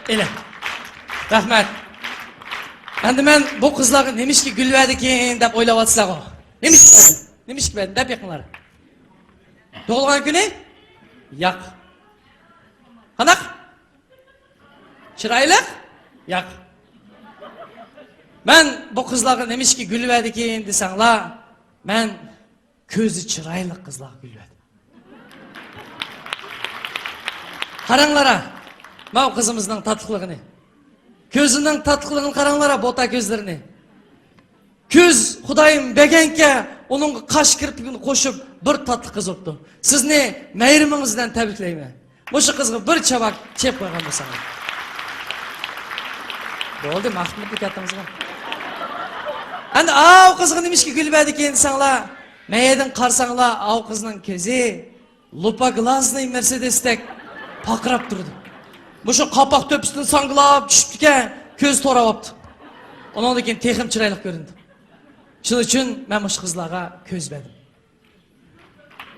ئېلىڭ. رەھمەت. ئەمدى مەن بۇ قىزلارغا نېمىشقا گۈل بەردىكىن دەپ ئويلاۋاتىسىلەرغۇ؟ نېمىشقا بەردىم؟ نېمىشقا بەردىم دەپ بېقىڭلار. تۇغۇلغان كۈنى؟ ياق. قانداق؟ چىرايلىق؟ ياق. مەن بۇ قىزلارغا نېمىشقا گۈل بەردىكىن دېسەڭلار، مەن كۆزى چىرايلىق قىزلارغا گۈل بەردىم. قاراڭلارا، ماۋۇ قىزىمىزنىڭ تاتلىقلىقىنى. كۆزىنىڭ تاتلىقلىقىنى قاراڭلارا، بوتا كۆزلىرىنى. كۈز خۇدايىم بەرگەنكەن، ئۇنىڭغا قاش كىرپىكىنى قوشۇپ، بىر تاتلىق قىز بوپتۇ. سىزنى مەيرىمىڭىز بىلەن تەبرىكلەيمەن. مۇشۇ قىزغا بىر چاۋاك چېلىپ قويغان بولساڭلار. بولدى، ماختىمىتنى كەتتىڭىزغۇ. ئەمدى ئاۋۇ قىزغا نېمىشقا گۈل بەردىكىن دېسەڭلار، مەيەردىن قارىساڭلار، ئاۋۇ قىزنىڭ كۆزى لوپا گلازنىي مېرسېدېستەك پارقىراپ تۇرىدۇ. مۇشۇ قاپاق تۆپىسىدىن ساڭگىلاپ چۈشۈپتىكەن، كۆزى توراۋاپتۇ. ئۇنىڭدىن كېيىن تېخىمۇ چىرايلىق كۆرۈندى. شۇنىڭ ئۈچۈن مەن مۇشۇ قىزلارغا كۆز بەردىم.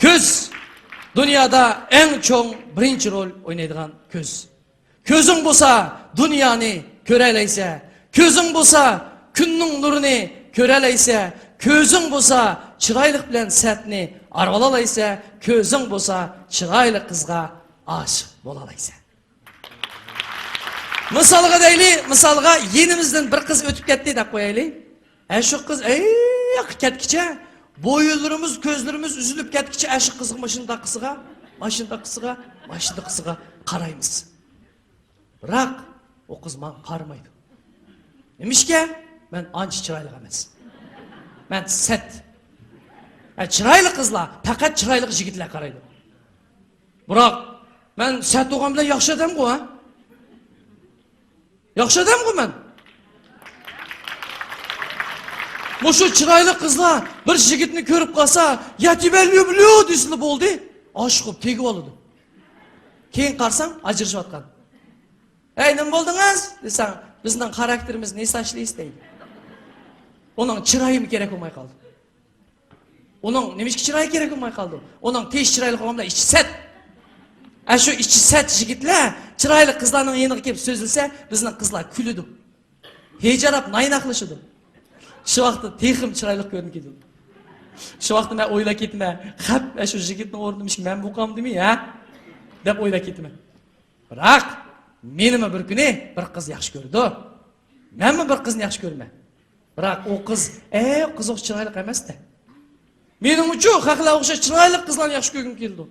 كۆز دۇنيادا ئەڭ چوڭ بىرىنچى رول ئوينايدىغان كۆز. كۆزۈڭ بولسا دۇنيانى كۆرەلەيسەن. كۆزۈڭ بولسا كۈننىڭ نۇرىنى كۆرەلەيسەن. كۆزۈڭ بولسا چىرايلىق بىلەن سەتنى ئارىۋالالايسەن. كۆزۈڭ بولسا چىرايلىق قىزغا ئاشىق بولالايسەن. مىسالغا دەيلى، مىسالغا يېنىمىزدىن بىر قىز ئۆتۈپ كەتتى دەپ قويايلى. ئەشۇ قىز ئەيياققا كەتكىچە، بويۇنلىرىمىز، كۆزلىرىمىز ئۈزۈلۈپ كەتكىچە ئەشۇ قىزغا ماشىنىداق قىسىغا، ماشىنىداق قىسىغا، ماشىنىداق قىسىغا قارايمىز. بىراق ئۇ قىز ماڭا قارىمايدۇ. نېمىشقا؟ مەن ئانچە چىرايلىق ئەمەس. مەن سەت. ھە، چىرايلىق قىزلار پەقەت چىرايلىق يىگىتلەر قارايدۇ. بىراق مەن سەت بولغان بىلەن ياخشى ئادەمغۇ، ھە؟ ياخشى ئادەمغۇ مەن. مۇشۇ چىرايلىق قىزلار بىر يىگىتنى كۆرۈپ قالسا، يا تيبيا люблю دېسىلا بولدى. ئاشىق بولۇپ تېگىۋالىدۇ. كېيىن قارىساڭ ئاجرىشىۋاتقان. ھەي، نېمە بولدىڭىز دېسەڭ، بىزنىڭ خاراكتېرىمىز نېساشلىس دەيدۇ. ئۇنىڭ چىرايىمۇ كېرەك بولماي قالدى. ئۇنىڭ نېمىشقا چىرايى كېرەك بولماي قالدى؟ ئۇنىڭ تېشى چىرايلىق بولغاندا ئىچى سەت. ئەشۇ ئىچى سەت يىگىتلەر چىرايلىق قىزلارنىڭ يېنىغا كېلىپ سۆزلىسە، بىزنىڭ قىزلار كۈلىدۇ. ھىجاراپ نايناقلىشىدۇ. شۇ ۋاقىتتا تېخىمۇ چىرايلىق كۆرۈنۈپ كېتىدۇ. شۇ ۋاقىتتا مەن ئويلاپ كېتىمەن، خەپ، ئەشۇ يىگىتنىڭ ئورنىدا مەن بولغانىدىم، ھە؟ دەپ ئويلاپ كېتىمەن. بىراق مېنىمۇ بىر كۈنى بىر قىز ياخشى كۆرىدۇ. مەنمۇ بىر قىزنى ياخشى كۆرىمەن. بىراق ئۇ قىز، ئە، قىز ئوخشاش چىرايلىق ئەمەستە. مېنىڭچۇ خەقلەر ئوخشاش چىرايلىق قىزلارنى ياخشى كۆرگۈم كېلىدۇ.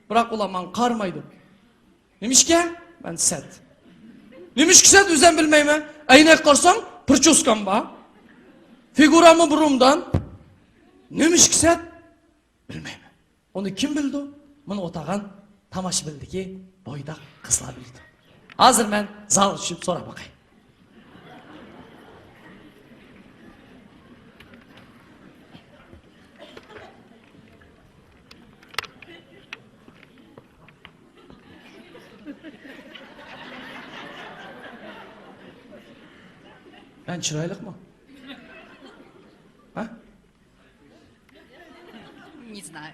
بىراق ئۇلار ماڭا قارىمايدۇ. نېمىشقا؟ مەن سەت. نېمىشقا سەت، ئۆزۈم بىلمەيمەن. ئەينەك قارىسام، پرىچوسكام بار. فىگۇراممۇ بۇرۇندان. نېمىشقا سەت؟ بىلمەيمەن. ئۇنى كىم بىلىدۇ؟ مانا ئولتۇرغان تاماشىبىندىكى بويداق قىزلار بىلىدۇ. ھازىر مەن زالغا چۈشۈپ سوراپ باقاي. مەن چىرايلىقمۇ؟ ھە؟ Не знаю.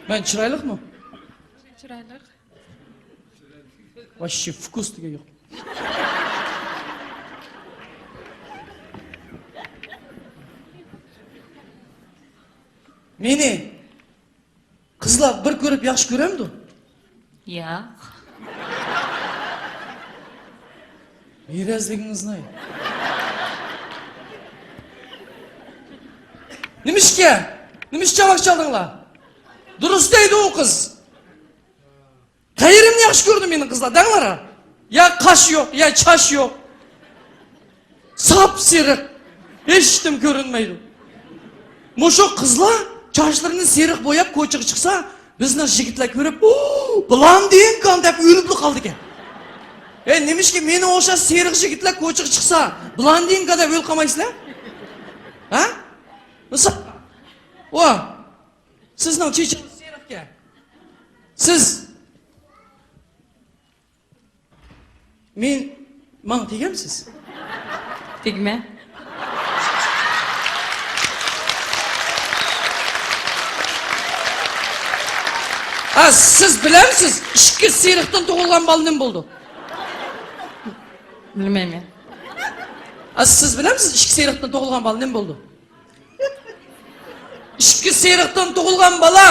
مەن چىرايلىقمۇ؟ چىرايلىق. Вообще вкус دېگەن يوق. مېنى قىزلار بىر كۆرۈپ ياخشى كۆرەمدۇ؟ ياق. مىرەزلىكىڭىزنى. نېمىشكە؟ نېمىشقا چاۋاك چالدىڭلار؟ دۇرۇس دەيدۇ ئۇ قىز. قەيىرىمنى ياخشى كۆرىدۇ مېنىڭ قىزلار، دەڭلار. يا قاش يوق، يا چاش يوق. ساپسېرىق. ھېچنېمە كۆرۈنمەيدۇ. مۇشۇ قىزلار چاچلىرىنى سېرىق بوياپ كوچىغا چىقسا، بىزنىڭ يىگىتلەر كۆرۈپ، «ئۇ، بلاندىنكا» دەپ ئۆلۈپلا قالىدىكەن. ئەي، نېمىشقا مېنىڭ ئوخشاش سېرىق يىگىتلەر كوچىغا چىقسا، «بلاندىنكا» دەپ ئۆلۈپ قالمايسىلەر؟ ھە؟ مىسال، ۋا، سىزنىڭ چېچىڭىز سېرىقكەن. سىز مېنى، ماڭا تېگەمسىز؟ تېگمە. ھە، سىز بىلەمسىز، ئىككى سېرىقتىن تۇغۇلغان بالا نېمە بولىدۇ؟ بىلمەيمەن. ھە، سىز بىلەمسىز، ئىككى سېرىقتىن تۇغۇلغان بالا نېمە بولىدۇ؟ ئىككى سېرىقتىن تۇغۇلغان بالا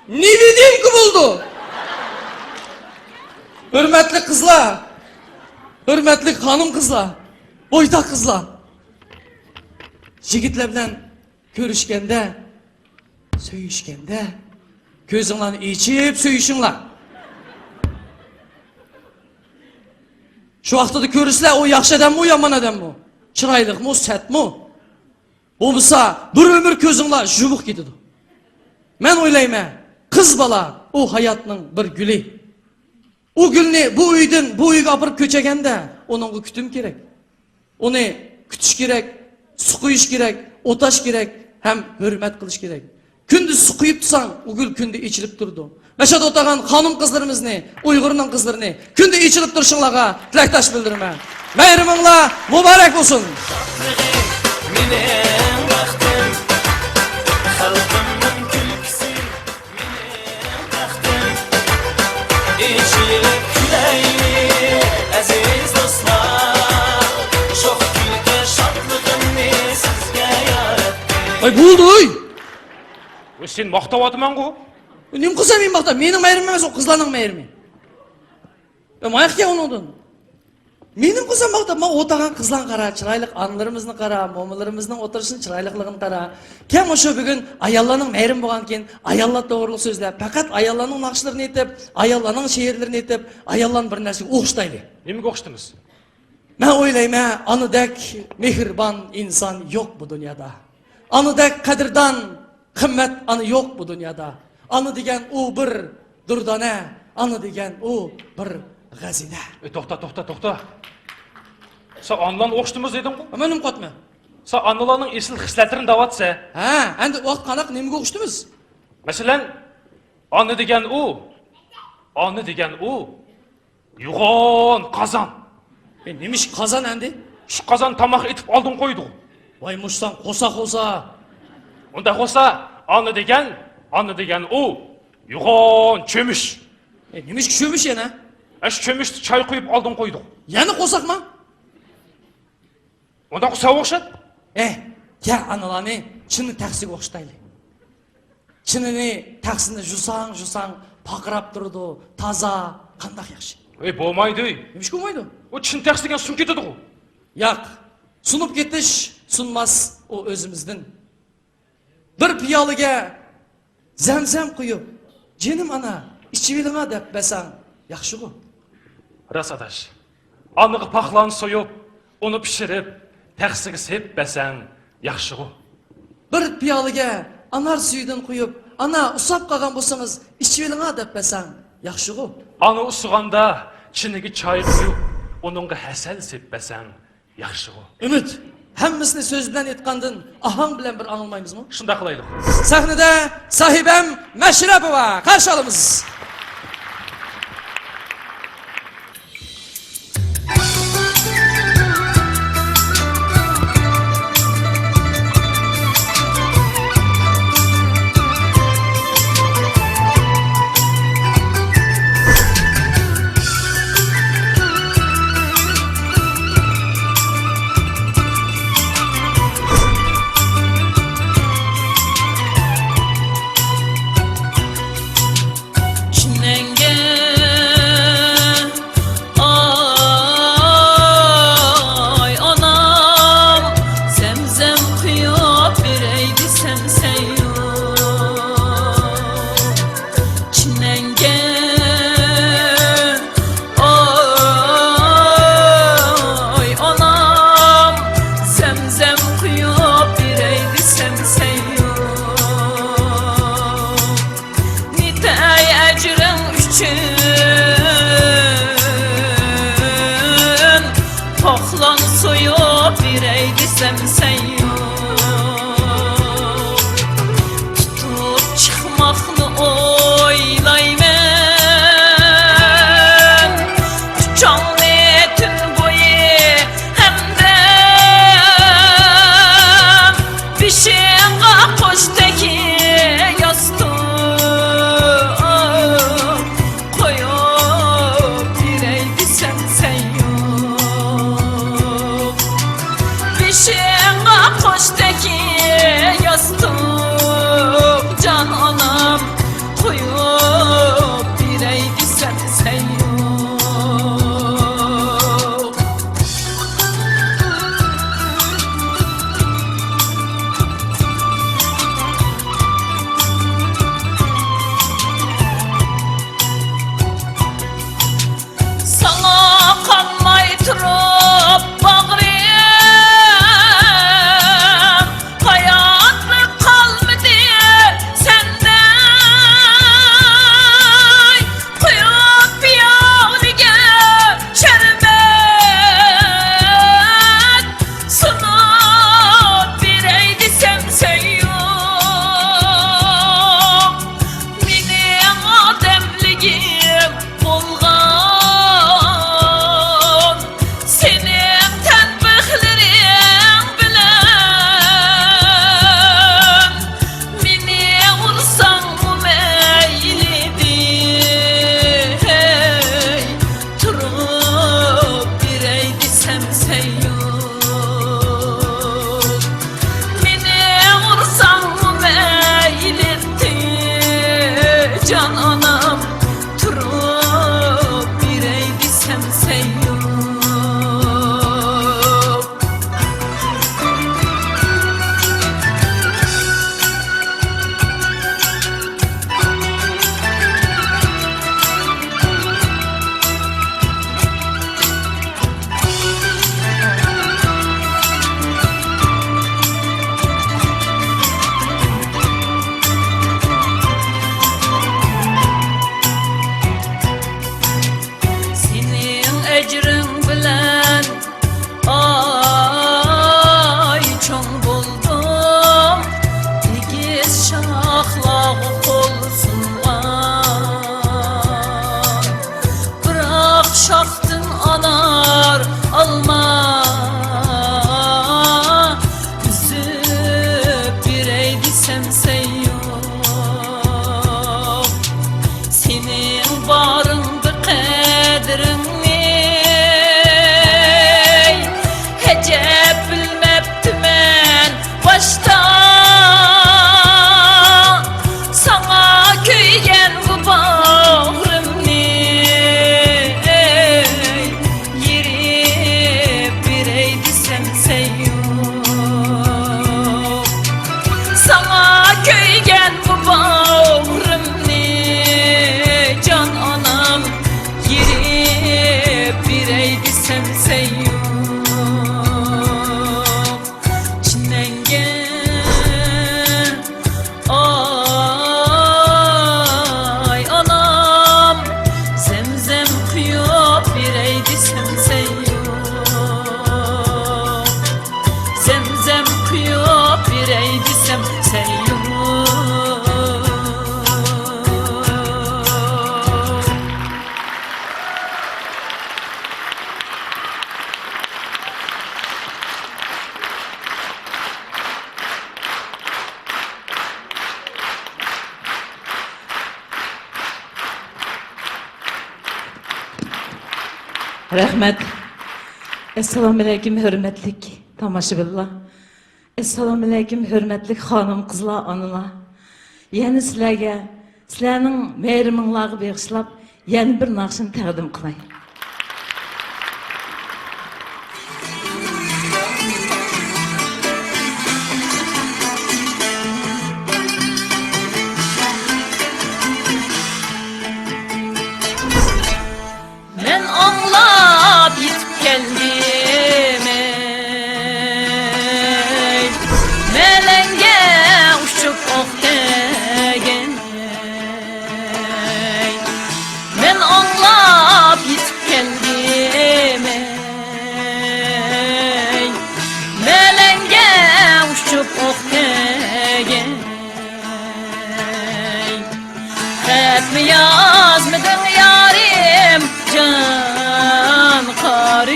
نېۋىدىنكا بولىدۇ. ھۆرمەتلىك قىزلار، ھۆرمەتلىك خانىم قىزلار، بويتاق قىزلار، يىگىتلەر بىلەن كۆرۈشكەندە، سۆيۈشكەندە كۆزۈڭلارنى ئېچىپ سۆيۈشۈڭلار. شۇ ۋاقتىدا كۆرىسىلەر، ئۇ ياخشى ئادەممۇ، يامان ئادەممۇ، چىرايلىقمۇ، سەتمۇ. بولمىسا بىر ئۆمۈر كۆزۈڭلار يۇمۇق كېتىدۇ. مەن ئويلايمەن، قىز بالا ئۇ ھاياتنىڭ بىر گۈلى. ئۇ گۈلنى بۇ ئۆيدىن بۇ ئۆيگە ئاپىرىپ كۆچەگەندە ئۇنىڭغا كۈتۈم كېرەك. ئۇنى كۈتۈش كېرەك، سۇ قۇيۇش كېرەك، ئوتاش كېرەك ھەم ھۆرمەت قىلىش كېرەك. كۈندە سۇ قۇيۇپ تۇرساڭ، ئۇ گۈل كۈندە ئېچىلىپ تۇرىدۇ. مەشەدە ئولتۇرغان خانىم قىزلىرىمىزنى، ئۇيغۇرنىڭ قىزلىرىنى كۈندە ئېچىلىپ تۇرۇشۇڭلارغا تىلەكداش بىلدۈرىمەن. بايرىمىڭلار مۇبارەك بولسۇن! مېنىڭ بەختىم، خەلقىمنىڭ كۈلكىسى. ئېچىلىپ كۈلەيلى، ئەزىز دوستلار، شوخ كۈلكە شادلىقىمنى سىزگە ياراتتىم. ۋاي، بولدى، ۋاي. ۋاي، سېنى ماختاۋاتىمەنغۇ. نېمە قىلسام مېنى ماختاپ؟ مېنىڭ مەيرىمىم ئەمەس، ئۇ قىزلارنىڭ مەيرىمى. ۋاي، ماياقكەن ئۇنىڭدىن. مېنىڭ قىزىم ۋاقىتتا، مانا ئولتۇرغان قىزلارغا قارا، چىرايلىق ئانىلىرىمىزنى قارا، مومىلىرىمىزنىڭ ئولتۇرۇشىنىڭ چىرايلىقلىقىنى قارا. كەل مۇشۇ بۈگۈن ئاياللارنىڭ مەيرىمى بولغاندىكىن، ئاياللار توغرۇلۇق سۆزلەپ، پەقەت ئاياللارنىڭ ناخشىلىرىنى ئېيتىپ، ئاياللارنىڭ شېئىرلىرىنى ئېيتىپ، ئاياللارنى بىر نەرسىگە ئوخشىتايلى. نېمىگە ئوخشىتىمىز؟ مەن ئويلايمەن، ئانىدەك مېھرىبان ئىنسان يوق بۇ دۇنيادا. ئانىدەك قەدىردان، قىممەت ئانا يوق بۇ دۇنيادا. ئانا دېگەن ئۇ بىر دۇردانە، ئانا دېگەن ئۇ بىر غەزىنە. ئەي، توختا، توختا، توختا. سەن ئانىلارنى ئوخشىتىمىز دېدىڭغۇ؟ مەن نېمە قىلىمەن؟ سەن ئانىلارنىڭ ئېسىل خىسلەتلىرىنى دەۋاتىسەن. ھە، ئەمدى ۋاقىت قانداق، نېمىگە ئوخشىتىمىز؟ مەسىلەن، ئانا دېگەن ئۇ، ئانا دېگەن ئۇ يوغان قازان. ئەي، نېمە ئىش قازان ئەمدى؟ شۇ قازان تاماق ئېتىپ ئالدىن قويىدۇ. ۋاي، مۇشۇ ساڭا قورساق بولسا. ئۇنداق بولسا، ئانا دېگەن، ئانا دېگەن ئۇ يوغان چۆمۈچ. ئەي، نېمە ئىش چۆمۈچ يەنە؟ ئەش چۆمۈچتە چاي قۇيۇپ ئالدىن قويىدۇ. يەنە قورساقما؟ ئۇنداق ساۋاق شەت. ئەي، كە ئانىلارنى چىن تەخسىگە ئوخشىتايلى. چىنىنى تەخسىنى جۇساڭ، جۇساڭ، پارقىراپ تۇرىدۇ، تازا، قانداق ياخشى. ئەي، بولمايدۇ. نېمىشقا بولمايدۇ؟ ئۇ چىن تەخسە دېگەن سۇنۇپ كېتىدىغۇ. ياق، سۇنۇپ كېتىش، سۇنماس، ئۇ ئۆزىمىزدىن. بىر پىيالىگە زەمزەم قۇيۇپ، «جېنىم ئانا، ئىچىۋېلىڭا» دەپ بەرسەڭ ياخشىغۇ. راست ئاداش. ئانىغا پاقلان سويۇپ، ئۇنى پىشۇرۇپ، تەخسىگە سېلىپ بەرسەڭ ياخشىغۇ. بىر پىيالىگە ئانار سۈيىدىن قۇيۇپ، «ئانا، ئۇسساپ قالغان بولسىڭىز، ئىچىۋېلىڭا» دەپ بەرسەڭ ياخشىغۇ. ئانا ئۇسسىغاندا چىنىگە چاي قۇيۇپ، ئۇنىڭغا ھەسەل سېلىپ بەرسەڭ ياخشىغۇ. ئۈمىد، ھەممىسىنى سۆز بىلەن ئېيتقاندىن، ئاھاڭ بىلەن بىر ئاڭلىمايمىزمۇ؟ شۇنداق قىلايلى. سەھنىدە ساھىبەم مەشرەپوۋا، قارشى ئالىمىز. سەمسەييۇ، تۇتۇپ چىقماقنى ئويلايمەن. ئۇچاڭنى تۈن بويى ھەمدەم، بېشىڭغا قوشتەك ياستۇق قويۇپ بېرەي دېسەم سەن يوق. بېشىڭغا قوشتەك ياستۇق جان ئانام، قويۇپ بېرەي دېسەم سەن يوق. ساڭا قانماي تۇرۇپ باغرىم، ھاياتلىق قالمىدى سەندە. قۇيۇپ پىيالىگە شەربەت، سۇنۇپ بېرەي دېسەم سەن يوق. مېنىڭ ئادەملىكىم بولغان سېنىڭ تەنبىھلىرىڭ بىلەن، مېنى ئۇرساڭمۇ مەيلى دەي، تۇرۇپ بېرەي دېسەم سەن يوق. مېنى ئۇرساڭمۇ مەيلى دەي، جان ئانام، تۇرۇپ بېرەي دېسەم سەن يوق. سېنىڭ ئەجرىڭ بىلەن ئاي چوڭ بولدۇم، ئېگىز شاخلارغا قول سۇنغان. بىراق شاختىن ئانار، ئالما ئۈزۈپ بېرەي دېسەم سەن يوق. سېنىڭ بارىڭدا قەدرىڭنى ئەجەب بىلمەپتىمەن باشتا. ساڭا كۆيگەن بۇ باغرىمنى يېرىپ بېرەي دېسەم سەن يوق. ساڭا كۆيگەن بۇ باغرىمنى جان ئانام، يېرىپ بېرەي دېسەم سەن يوق. چىمەنگە ئاي ئانام، زەمزەم قۇيۇپ بېرەي دېسەم سەن يوق. زەمزەم قۇيۇپ بېرەي دېسەم سەن يوق. رەھمەت. ئەسسالامۇئەلەيكۇم، ھۆرمەتلىك تاماشىبىنلار. ئەسسالامۇئەلەيكۇم، ھۆرمەتلىك خانىم-قىزلار، ئانىلار. يەنە سىلەرگە، سىلەرنىڭ مېھرىمىڭلارغا بېغىشلاپ، يەنە بىر ناخشىنى تەقدىم قىلاي. مەن ئاڭلاپ يېتىپ كەلدىم، ئەي، مەلەڭگە ئۇچۇپ ئوق تەگەن. مەن ئاڭلاپ يېتىپ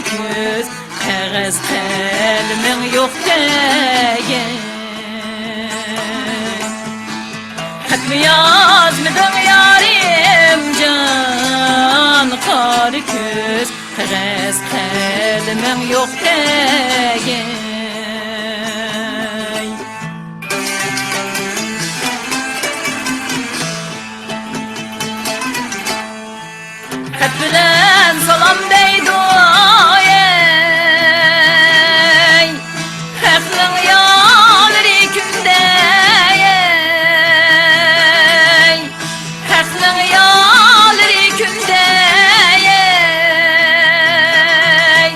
كۆز، قەغەز قەلىمىڭ يوق دېگەن. خەتمۇ يازمىدىڭ يارىم جان، قارا كۆز، قەغەز قەلىمىڭ يوق دېگەن. خەت بىلەن سالام دەيدۇ، ئەي، خەقنىڭ يارلىرى كۈندە، ئەي، خەقنىڭ يارلىرى كۈندە، ئەي.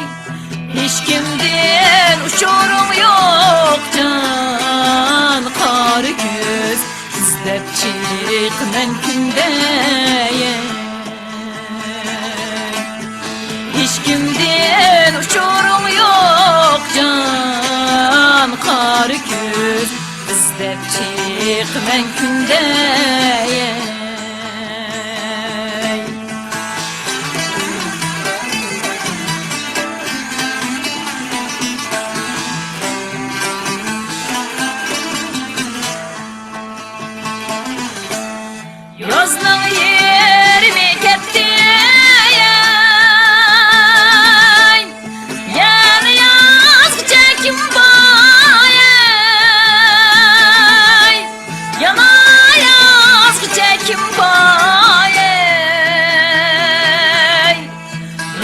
ھېچكىمدىن ئۇچۇرۇڭ يوق جان، قارا كۆز، ئىزدەپ چىقىمەن كۈندە. ھېچكىمدىن ئۇچۇرۇڭ يوق جان، قارا كۆز، ئىزدەپ چىقىمەن كۈندە. يازنىڭ يېرىمى كەتتى، يەنە يازغىچە كىم بار؟ يەنە يازغىچە كىم بار؟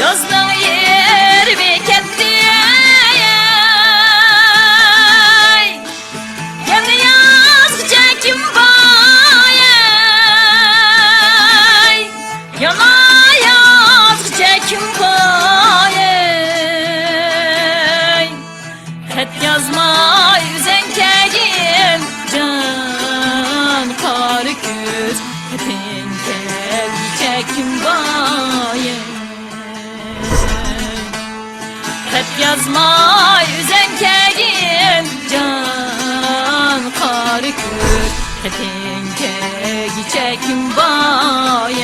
يازنىڭ يېرىمى كەتتى، يەنە يازغىچە كىم بار؟ يەنە يازغىچە كىم بار؟ خەت يازماي ئۆزۈڭ كەلگىن جان، قارا كۆز، خېتىڭ كەلگىچە كىم بار؟ خەت يازماي ئۆزۈڭ كەلگىن جان، قارا كۆز، خېتىڭ كەلگىچە كىم بار؟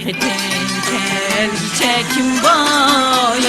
خېتىڭ كەلگىچە كىم بار؟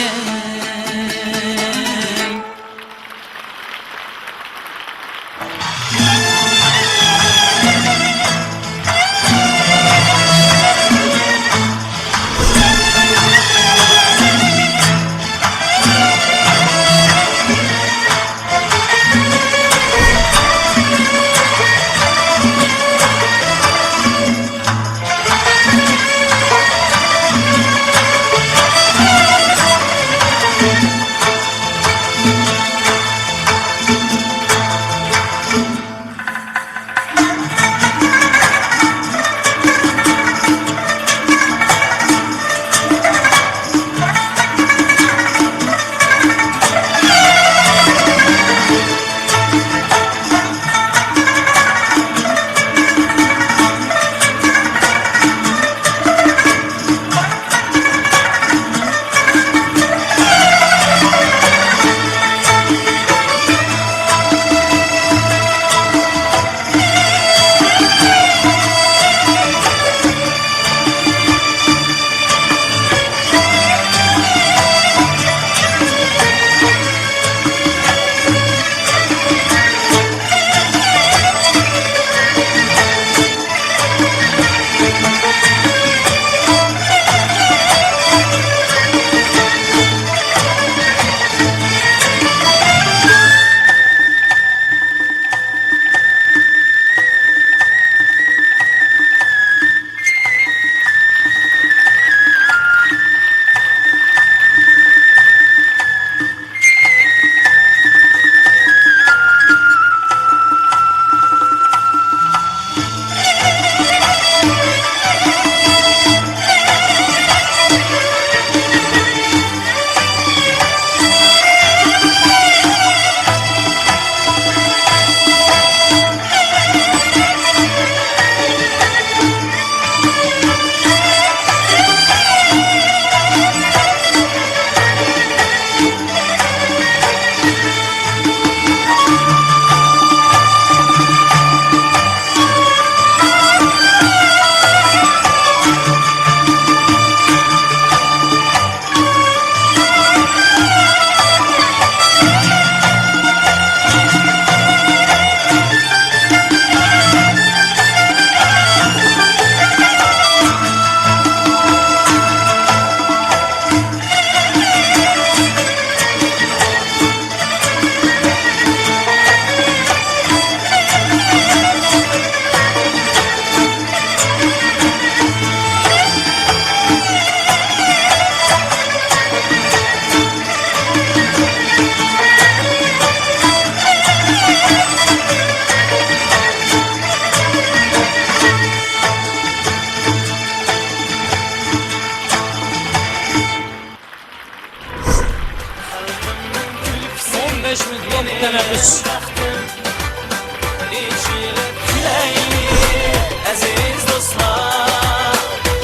ئەزىز دوستلار،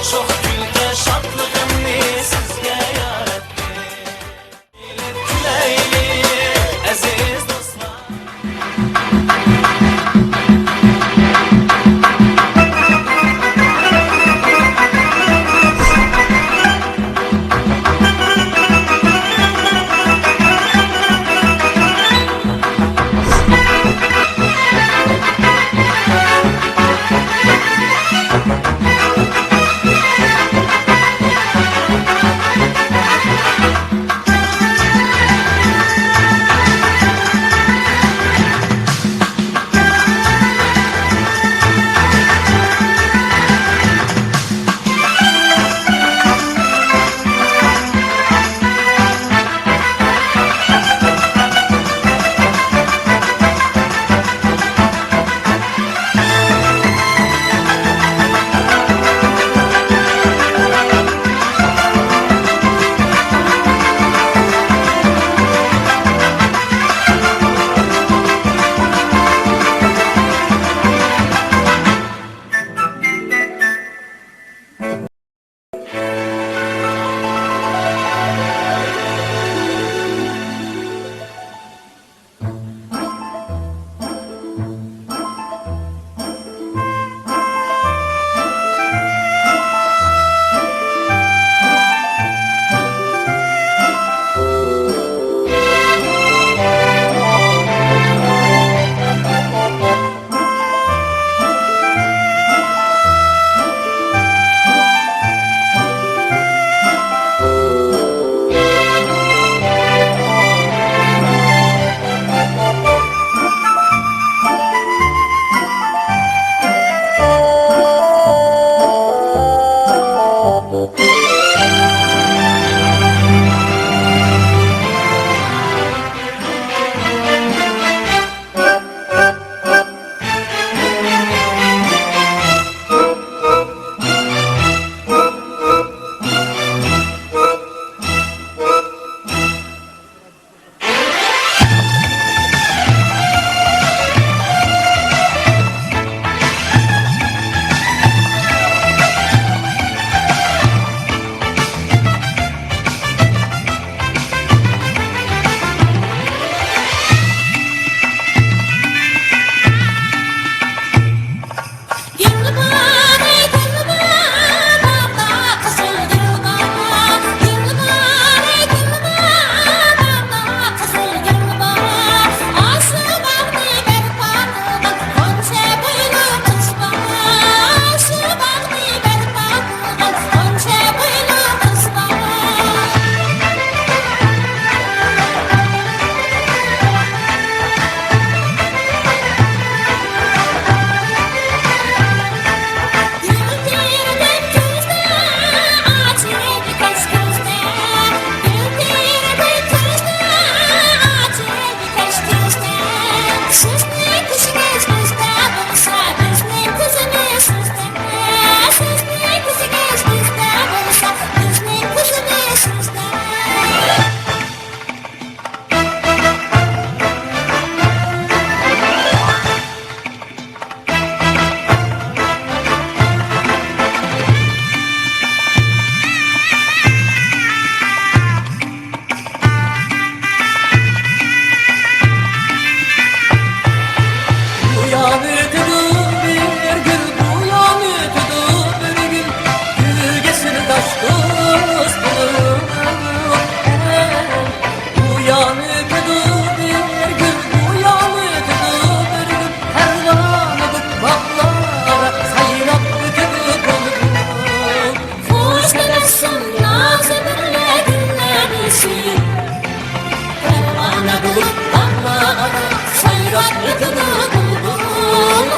شوخ كۈلكە شادلىقىمنى سىزگە يارەتتىم. كۈلەيلى، ئەزىز دوستلار. بۇيان ئۆتىدۇ بىر گۈل، بۇيان ئۆتىدۇ بىر گۈل، گۈلگە سىرداش دوست بولۇپ. بۇيان ئۆتىدۇ بىر گۈل، بۇيان ئۆتىدۇ بىر گۈل، پەرۋانىدەك باغلار ئارا سايراپ ئۆتىدۇ بۇلبۇل. خوش تەبەسسۇم نازى بىرلە گۈللەرنى سۆيۈپ، پەرۋانە بولۇپ باغلار ئارا سايراپ ئۆتىدۇ بۇلبۇل.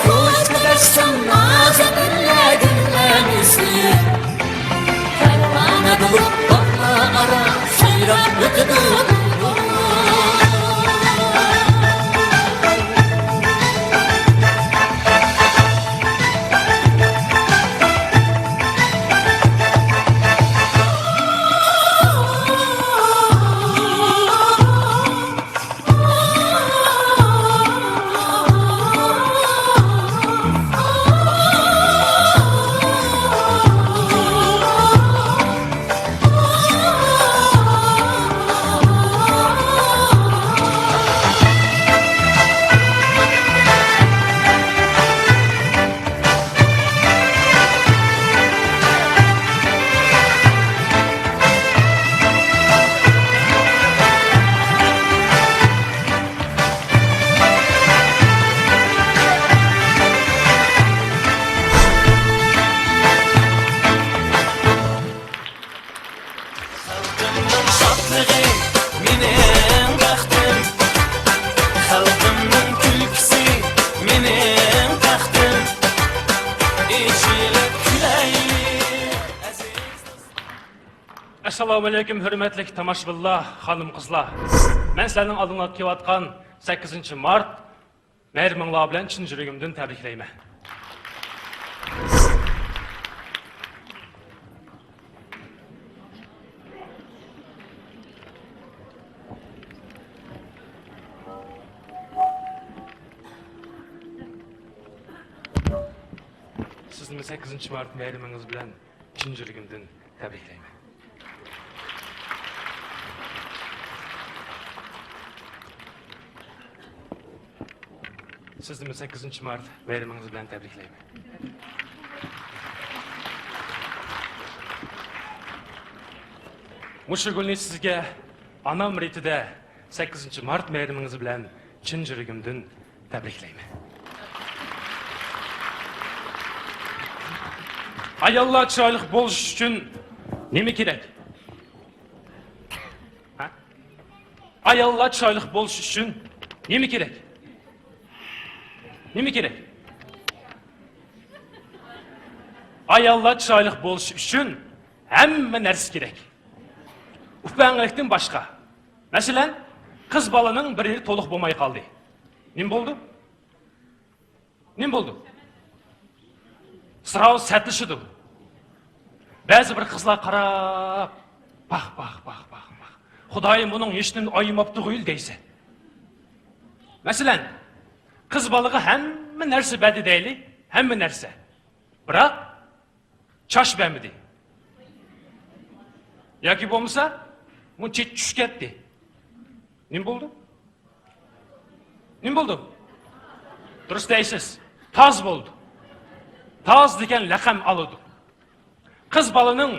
خوش تەبەسسۇم نازى بىرلە گۈللەرنى سۆيۈپ، پەرۋانە بولۇپ باغلار ئارا سايراپ ئۆتىدۇ بۇلبۇل. ئەسسالامۇئەلەيكۇم، ھۆرمەتلىك تاماشىبىنلار، خانىم-قىزلار. مەن سىلەرنىڭ ئالدىڭلاردا كېلىۋاتقان سەككىزىنچى مارت مەيرىمىڭلار بىلەن چىن يۈرىكىمدىن تەبرىكلەيمەن. سىزنىمۇ سەككىزىنچى مارت مەيرىمىڭىز بىلەن چىن يۈرىكىمدىن تەبرىكلەيمەن. سىزنىمۇ سەككىزىنچى مارت بايرىمىڭىز بىلەن تەبرىكلەيمەن. مۇشۇ گۈلنى سىزگە ئانام رېتىدە سەككىزىنچى مارت بايرىمىڭىز بىلەن چىن يۈرىكىمدىن تەبرىكلەيمەن. ئاياللار چىرايلىق بولۇش ئۈچۈن نېمە كېرەك؟ ھە؟ ئاياللار چىرايلىق بولۇش ئۈچۈن نېمە كېرەك؟ نېمە كېرەك؟ ئاياللار چىرايلىق بولۇش ئۈچۈن ھەممە نەرسە كېرەك. ئۇپا ئەڭلىكتىن باشقا. مەسىلەن، قىز بالىنىڭ بىر يېرى تولۇق بولماي قالدى. نېمە بولدى؟ نېمە بولدى؟ سىراۋ سەتلىشىدۇ. بەزى بىر قىزلار قاراپ، «پاھ، پاھ، پاھ، پاھ، پاھ. خۇدايىم ئۇنىڭ ھېچنېمىنى ئايىماپتۇغۇ» دەيسەن. مەسىلەن، قىز بالىغا ھەممە نەرسە بەردى دەيلى، ھەممە نەرسە. بىراق، چاچ بەرمىدى. ياكى بولمىسا، مۇ چېچى چۈشۈپ كەتتى. نېمە بولدى؟ نېمە بولدى؟ دۇرۇس دەيسىز. تاز بولدى. تاز دېگەن لەقەم ئالىدۇ. قىز بالىنىڭ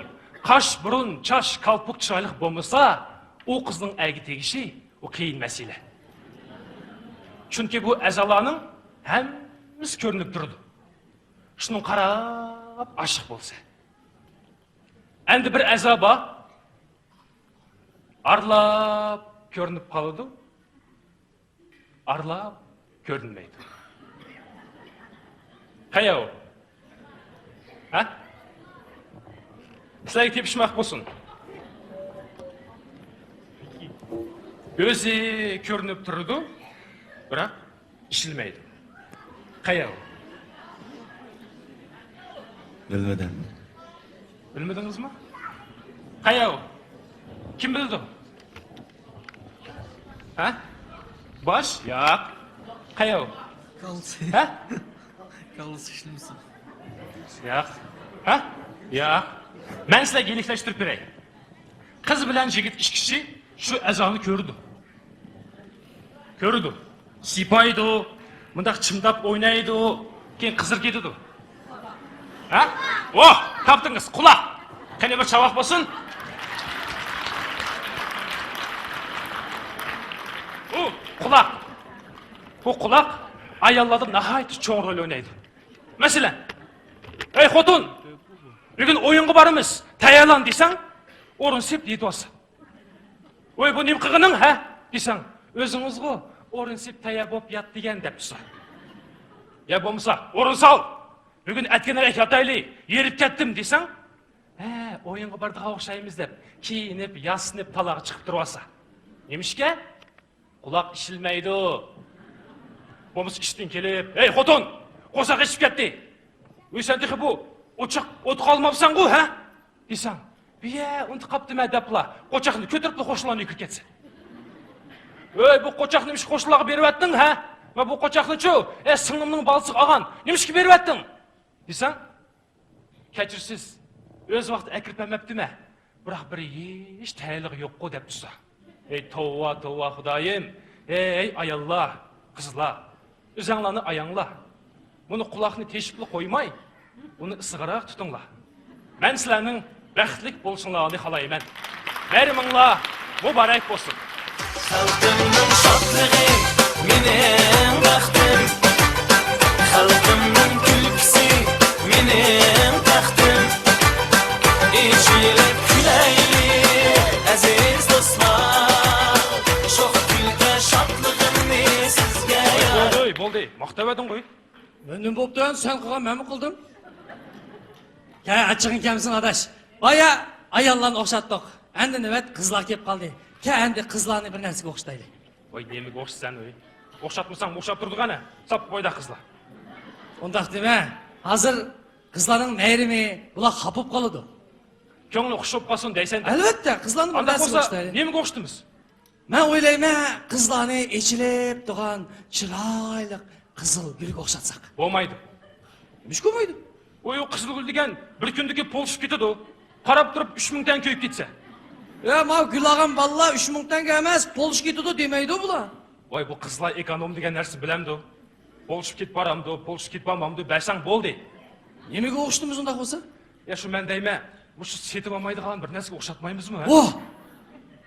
قاش، بۇرۇن، چاچ، كالپۇك چىرايلىق بولمىسا، ئۇ قىزنىڭ ئەرگە تېگىشى، ئۇ قىيىن مەسىلە. چۈنكى بۇ ئەزالارنىڭ ھەممىسى كۆرۈنۈپ تۇرىدۇ. شۇنىڭغا قاراپ ئاشىق بولسا. ئەمدى بىر ئەزا بار. ئارىلاپ كۆرۈنۈپ قالىدۇ. ئارىلاپ كۆرۈنمەيدۇ. قەيەر ئۇ؟ ھە؟ سىلەرگە تېپىشماق بولسۇن. ئۆزى كۆرۈنۈپ تۇرىدۇ، بىراق ئىشلىمەيدۇ. قەيەر ئۇ؟ بىلمىدىم. بىلمىدىڭىزمۇ؟ قەيەر ئۇ؟ كىم بىلىدۇ؟ ھە؟ باش؟ ياق. قەيەر ئۇ؟ كاللىسى. ھە؟ كاللىسى ئىشلىمىسۇن. ياق. ھە؟ ياق. مەن سىلەرگە يېنىكلەشتۈرۈپ بېرەي. قىز بىلەن يىگىت ئىككىسى شۇ ئەزانى كۆرىدۇ. كۆرىدۇ. سىيپايدۇ، مۇنداق چىمداپ ئوينايدۇ، كېيىن قىزىرىپ كېتىدۇ. ھە؟ ۋاھ، تاپتىڭىز، قۇلاق. قېنى بىر چاۋاك بولسۇن. ئۇ قۇلاق. بۇ قۇلاق ئاياللاردا ناھايىتى چوڭ رول ئوينايدۇ. مەسىلەن، «ئەي خوتۇن، بۈگۈن ئويۇنغا بارىمىز، تەييارلان» دېسەڭ، ئورۇن سېلىپ يېتىۋالسا. «ۋاي، بۇ نېمە قىلغىنىڭ، ھە؟» دېسەڭ، «ئۆزىڭىزغۇ ئورۇن سېلىپ تەييار بولۇپ يات دېگەن» دەپ تۇرسا. يا بولمىسا، «ئورۇن سال، بۈگۈن ئەتىگەنرەك ياتايلى، ھېرىپ كەتتىم» دېسەڭ، «ھە، ئويۇنغا بارىدىغان ئوخشايمىز» دەپ كىيىنىپ، ياسىنىپ، تالاغا چىقىپ تۇرۇۋالسا. نېمىشقا؟ قۇلاق ئىشلىمەيدۇ. بولمىسا ئىشتىن كېلىپ، «ھەي خوتۇن، قورساق ئېچىپ كەتتى. ۋۇي، سەن تېخى بۇ ئوچاق ئوتىغا ئالماپسەنغۇ، ھە؟» دېسەڭ، «بىيە، ئۇنتۇپ قاپتىمەن» دەپلا قوچاقنى كۆتۈرۈپلا قوشنىلارنى يۈكۈرۈپ كەتسە. «ھەي، بۇ قوچاقنى نېمىشقا قوشنىلارغا بېرىۋەتتىڭ، ھە؟ مانا بۇ قوچاقنىچۇ، ئە، سىڭلىمنىڭ بالىسىغا ئالغان، نېمىشقا بېرىۋەتتىڭ؟» دېسەڭ، «كەچۈرسىز، ئۆز ۋاقتىدا ئەكىرىپ بەرمەپتىمەن، بىراق بىر ھېچ تەييارلىقى يوققۇ» دەپ تۇرسا. ھەي توۋا، توۋا، خۇدايىم! ھەي ئاياللار، قىزلار، ئۆزەڭلارنى ئاياڭلار. بۇنى قۇلاقنى تېشىپلا قويماي، ئۇنى ئىسسىقراق تۇتۇڭلار. مەن سىلەرنىڭ بەختلىك بولۇشۇڭلارنى خالايمەن. بايرىمىڭلار مۇبارەك بولسۇن! خەلقىمنىڭ شادلىقى مېنىڭ بەختىم، خەلقىمنىڭ كۈلكىسى مېنىڭ تەختىم. ئېچىلىپ كۈلەيلى، ئەزىز دوستلار، شوخ كۈلكە شادلىقىمنى سىزگە. ۋاي، بولدى، بولدى، ماختاۋەردىڭ غۇي. مەن نېمە بوپتۇ؟ سەن قىلغان، مەنمۇ قىلدىم. كە، ئاچچىقىڭ كەمسۇن، ئاداش. بايا ئاياللارنى ئوخشاتتۇق. ئەمدى نۆۋەت قىزلار كېلىپ قالدى. كەل، ئەمدى قىزلارنى بىر نەرسىگە ئوخشىتايلى. ۋاي، نېمىگە ئوخشىتىسەن، ۋاي؟ ئوخشاتمىساڭ ئوخشاپ تۇرىدۇ قېنى. ساپ بويداق قىزلار. ئۇنداق دېمە. ھازىر قىزلارنىڭ مەيرىمى، بۇلار خاپا بولۇپ قالىدۇ. كۆڭلى خۇش بولۇپ قالسۇن دەيسەن. ئەلۋەتتە، قىزلارنى بىر ئانداق نەرسىگە بولسا ئوخشىتايلى. نېمىگە ئوخشىتىمىز؟ مەن ئويلايمەن، قىزلارنى ئېچىلىپ تۇرغان چىرايلىق قىزىل گۈلگە ئوخشاتساق. بولمايدۇ. نېمىشقا بولمايدۇ؟ ئۇ قىزىل گۈل دېگەن بىر كۈندىكى پولشىپ كېتىدۇ. قاراپ تۇرۇپ ئۈچ مىڭ تەڭگە كۆيۈپ كەتسە. يا، ماۋۇ گۈل ئالغان بالىلار ئۈچ مىڭ تەڭگە ئەمەس، پولشىپ كېتىدۇ دېمەيدۇ بۇلار. ۋاي، بۇ قىزلار ئېكونوم دېگەن نەرسىنى بىلەمدۇ؟ پولشىپ كېتىپ بارامدۇ، پولشىپ كېتىپ بارمامدۇ، بەرسەڭ بولدى. نېمىگە ئوخشىتىمىز ئۇنداق بولسا؟ يا، شۇ مەن دەيمەن، مۇشۇ سېتىۋالمايدىغان بىر نەرسىگە ئوخشاتمايمىزمۇ، ھە؟ ۋاھ!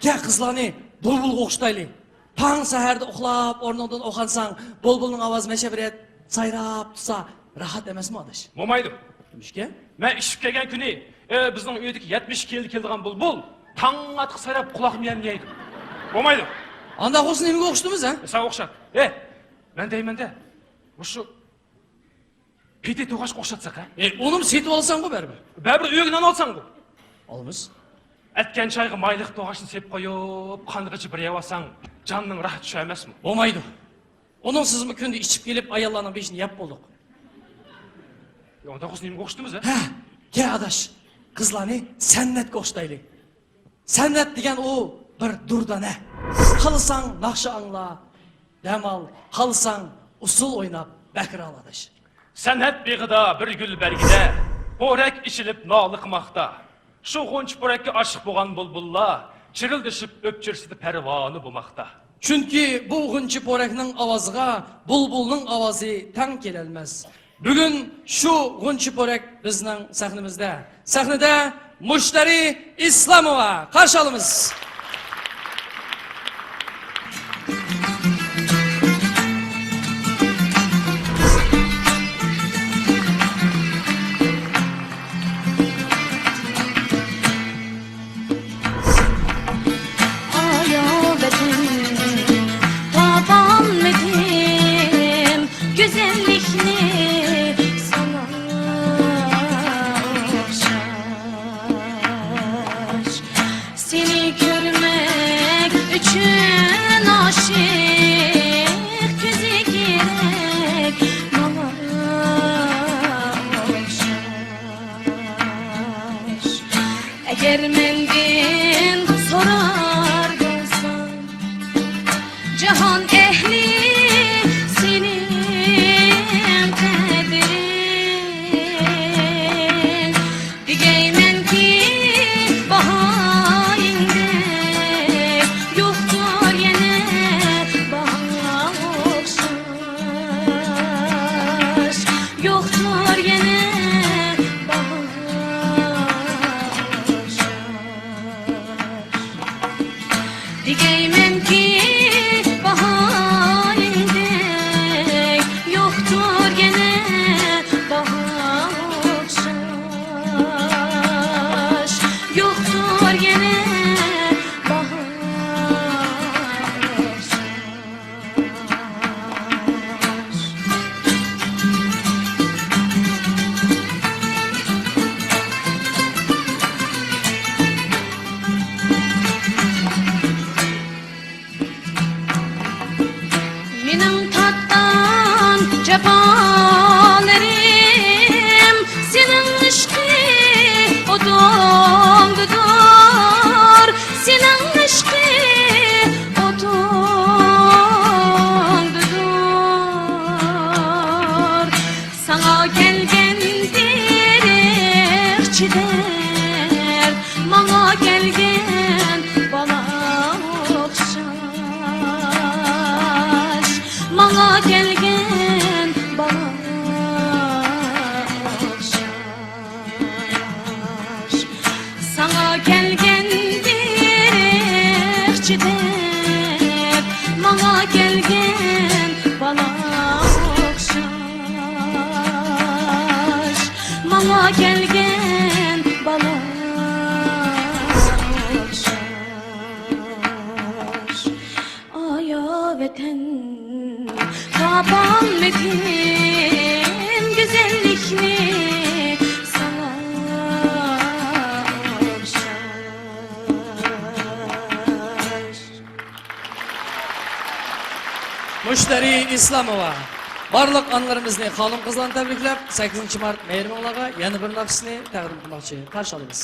كەل، قىزلارنى بۇلبۇلغا ئوخشىتايلى. تاڭ سەھەردە ئۇخلاپ ئورنۇڭدىن ئويغانساڭ، بۇلبۇلنىڭ ئاۋازى مەشە بىر يەر سايراپ تۇرسا، راھەت ئەمەسمۇ، ئاداش؟ بولمايدۇ. نېمىشقا؟ مەن ئىششىپ كەلگەن كۈنى، ئە، بىزنىڭ ئۆيدىكى يەتمىش ئىككى يىل كېلىدىغان بۇلبۇل تاڭ ئاتقا سايراپ قۇلاقنى يەملەيدۇ. بولمايدۇ. ئانداق بولسا نېمىگە ئوخشىتىمىز، ھە؟ سەن ئوخشات. ئە، مەن دەيمەن-دە، مۇشۇ پېتى توغاچقا ئوخشاتساق، ھە؟ ئەي، ئۇنىمۇ سېتىۋالساڭغۇ بەرىبىر. بەرىبىر ئۆيگە نان ئالساڭغۇ. ئالىمىز. ئەتكەن چايغا مايلىق توغاچنى سېپىپ قويۇپ، قانغىچە بىر يەۋالساڭ، جاننىڭ راھىتى شۇ ئەمەسمۇ؟ بولمايدۇ. ئۇنىڭسىزمۇ كۈندە ئىچىپ كېلىپ، ئاياللارنىڭ بېشىنى يەپ بولدۇق. يا، ئۇنداق بولسا نېمىگە ئوخشىتىمىز، ھە؟ ھە، كەل ئاداش، قىزلارنى سەنئەتكە ئوخشىتايلى. سەنئەت دېگەن ئۇ بىر دۇردانە. خالىساڭ ناخشا ئاڭلا، دەم ئال، خالىساڭ ئۇسسۇل ئويناپ بەھرە ئال، ئاداش. سەنئەت بېغىدا بىر گۈل بەرگىدە، پورەك ئېچىلىپ نالە قىلماقتا. شۇ غۇنچە پورەككە ئاشىق بولغان بۇلبۇللار چىرىلدىشىپ ئۆپچۈرسىدە پەرۋانە بولماقتا. چۈنكى بۇ غۇنچە پورەكنىڭ ئاۋازىغا بۇلبۇلنىڭ ئاۋازى تەڭ كېلەلمەس. بۈگۈن شۇ غۇنچە پورەك بىزنىڭ سەھنىمىزدە. سەھنىدە مۇشتەرى ئىسلاموۋا. قارشى ئالىمىز. ئايال ۋەتەن، تاپالمىدىم گۈزەللىكنى ساڭا ئوخشاش. سېنى كۆرمەك ئۈچۈن ئاشىق كۆزى كېرەك ماڭا ئوخشاش. ئەگەر مەندىن سورار بولساڭ، جاھان ئەھلى سېنىڭ قەدرىڭ، دېگەيمەنكى، باھايىڭدەك يوقتۇر يەنە باھا ئوخشاش. يوقتۇر يەنە باھا ئوخشاش. دېگەيمەنكى، باھايىڭدەك يوقتۇر يەنە باھا ئوخشاش. يوقتۇر يەنە باھا ئوخشاش. مېنىڭ تارتقان جاپالىرىم، سېنىڭ ئىشقىڭ ئوتۇڭدىدۇر، سېنىڭ ئىشقىڭ ئوتۇڭدىدۇر. ساڭا كەلگەن تېرىقچى دەرد، ماڭا كەلگەن بالا ئوخشاش، ماڭا كەلگەن بالا ئوخشاش. ساڭا كەلگەن تېرىقچى دەرد، ماڭا كەلگەن بالا ئوخشاش، ماڭا كەلگەن بالا ئوخشاش. ئايا ۋەتەن، تاپالمىدىم گۈزەللىكنى ساڭا ئوخشاش. مۇشتەرى ئىسلاموۋا. بارلىق ئانىلىرىمىزنى، خانىم-قىزلارنى تەبرىكلەپ، سەككىزىنچى مارت مەيرىمىڭلارغا يەنە بىر ناخشىسىنى تەقدىم قىلماقچى. قارشى ئالىمىز.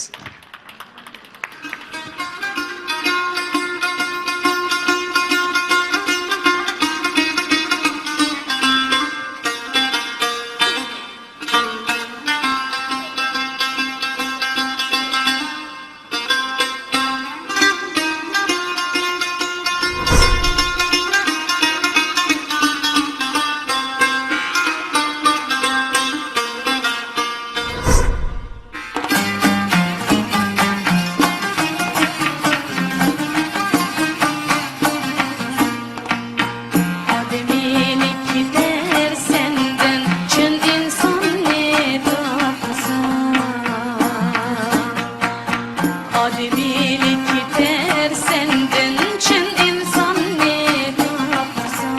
ئادىمىيلىك كېتەر سەندىن، چىن ئىنساننى تاپمىساڭ. ئادىمىيلىك كېتەر سەندىن، چىن ئىنساننى تاپمىساڭ.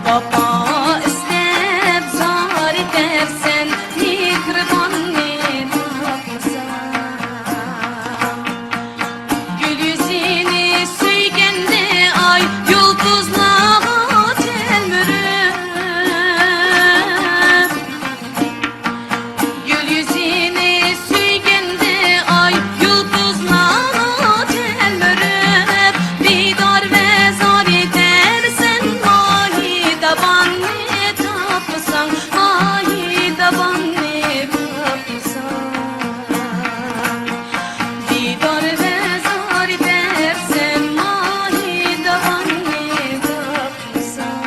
ۋاپا ئىستەپ زار ئېتەرسەن، مېھرىباننى تاپمىساڭ. گۈل يۈزىنى سۆيگەندە ئاي، يۇلتۇزلارغا تەلمۈرۈپ. گۈل يۈزىنى سۆيگەندە ئاي، يۇلتۇزلارغا تەلمۈرۈپ. دىدار ۋە زار ئېتەرسەن، ماھىتاباننى تاپمىساڭ، ماھىتاباننى تاپمىساڭ. دىدار ۋە زار ئېتەرسەن، ماھىتاباننى تاپمىساڭ.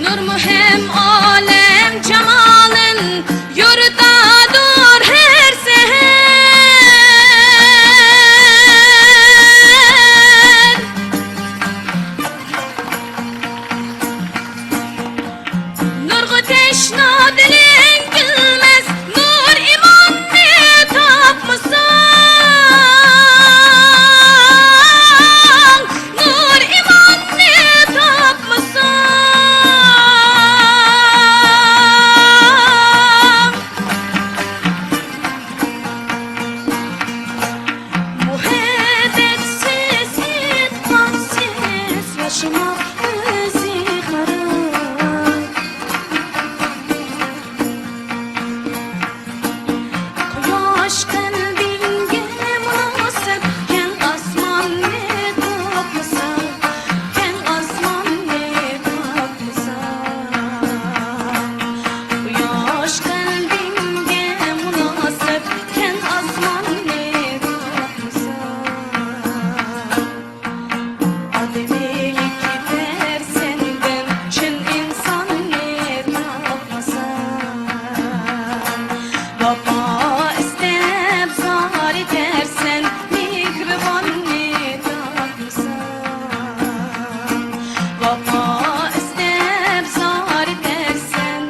نۇرمۇ ھەم ئالەم جامالىن يورۇتادۇر ھەر سەھەر. نۇرغا تەشنا دىلىڭ كۈلمەس، نۇر ئىماننى تاپمىساڭ، نۇر ئىماننى تاپمىساڭ. مۇھەببەتسىز، ئېتىقادسىز ياشىماق ئۆزى خاراب. قۇياش قەلبىڭگە مۇناسىپ، كەڭ ئاسماننى تاپمىساڭ، كەڭ ئاسماننى تاپمىساڭ. قۇياش قەلبىڭگە مۇناسىپ، كەڭ ئاسماننى تاپمىساڭ. ئادىمىيلىك كېتەر سەندىن، چىن ئىنساننى تاپمىساڭ. ۋاپا ئىستەپ زار ئېتەرسەن، مېھرىباننى تاپمىساڭ. ۋاپا ئىستەپ زار ئېتەرسەن،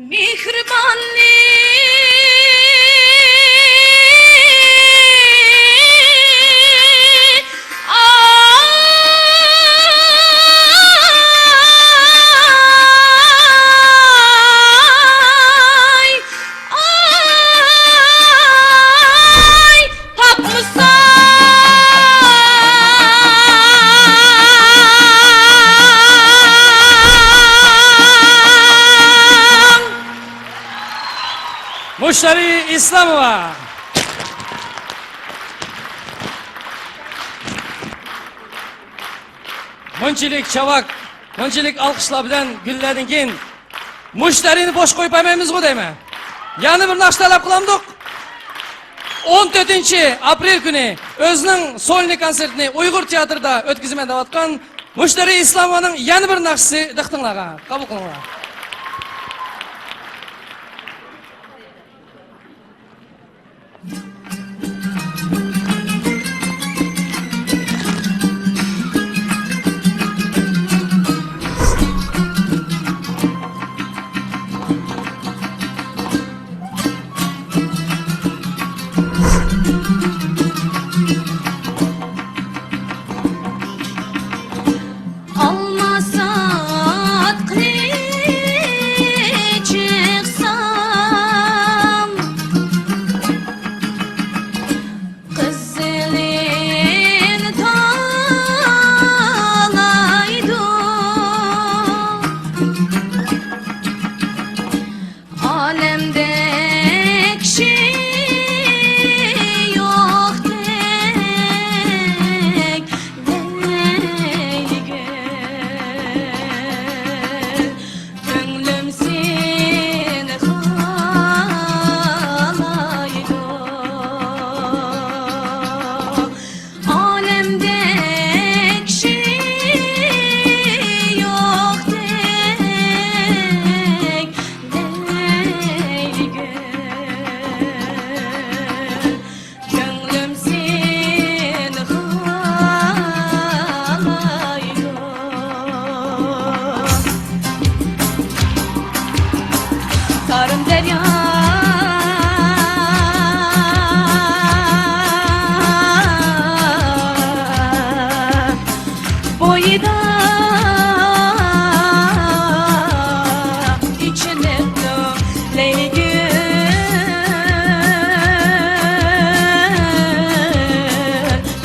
مېھرىباننى. ئاي، ئاي، تاپمىساڭ. مۇشتەرى ئىسلاموۋا. مۇنچىلىك چاۋاك، مۇنچىلىك ئالقىشلار بىلەن گۈللەردىن كېيىن مۇشتەرىنى بوش قويۇپ قويمايمىزغۇ دەيمەن. يەنە بىر ناخشا تەلەپ قىلامدۇق؟ ئون تۆتىنچى ئاپرېل كۈنى ئۆزىنىڭ سولنى كونسېرتىنى ئۇيغۇر تىياتىرىدا ئۆتكۈزىمەن دەۋاتقان مۇشتەرى ئىسلاموۋانىڭ يەنە بىر ناخشىسى دىققىتىڭلارغا. قوبۇل قىلىڭلار. ئالما ساتقىلى بويىدا ئېچىلىپتۇ لەيلىگۈل،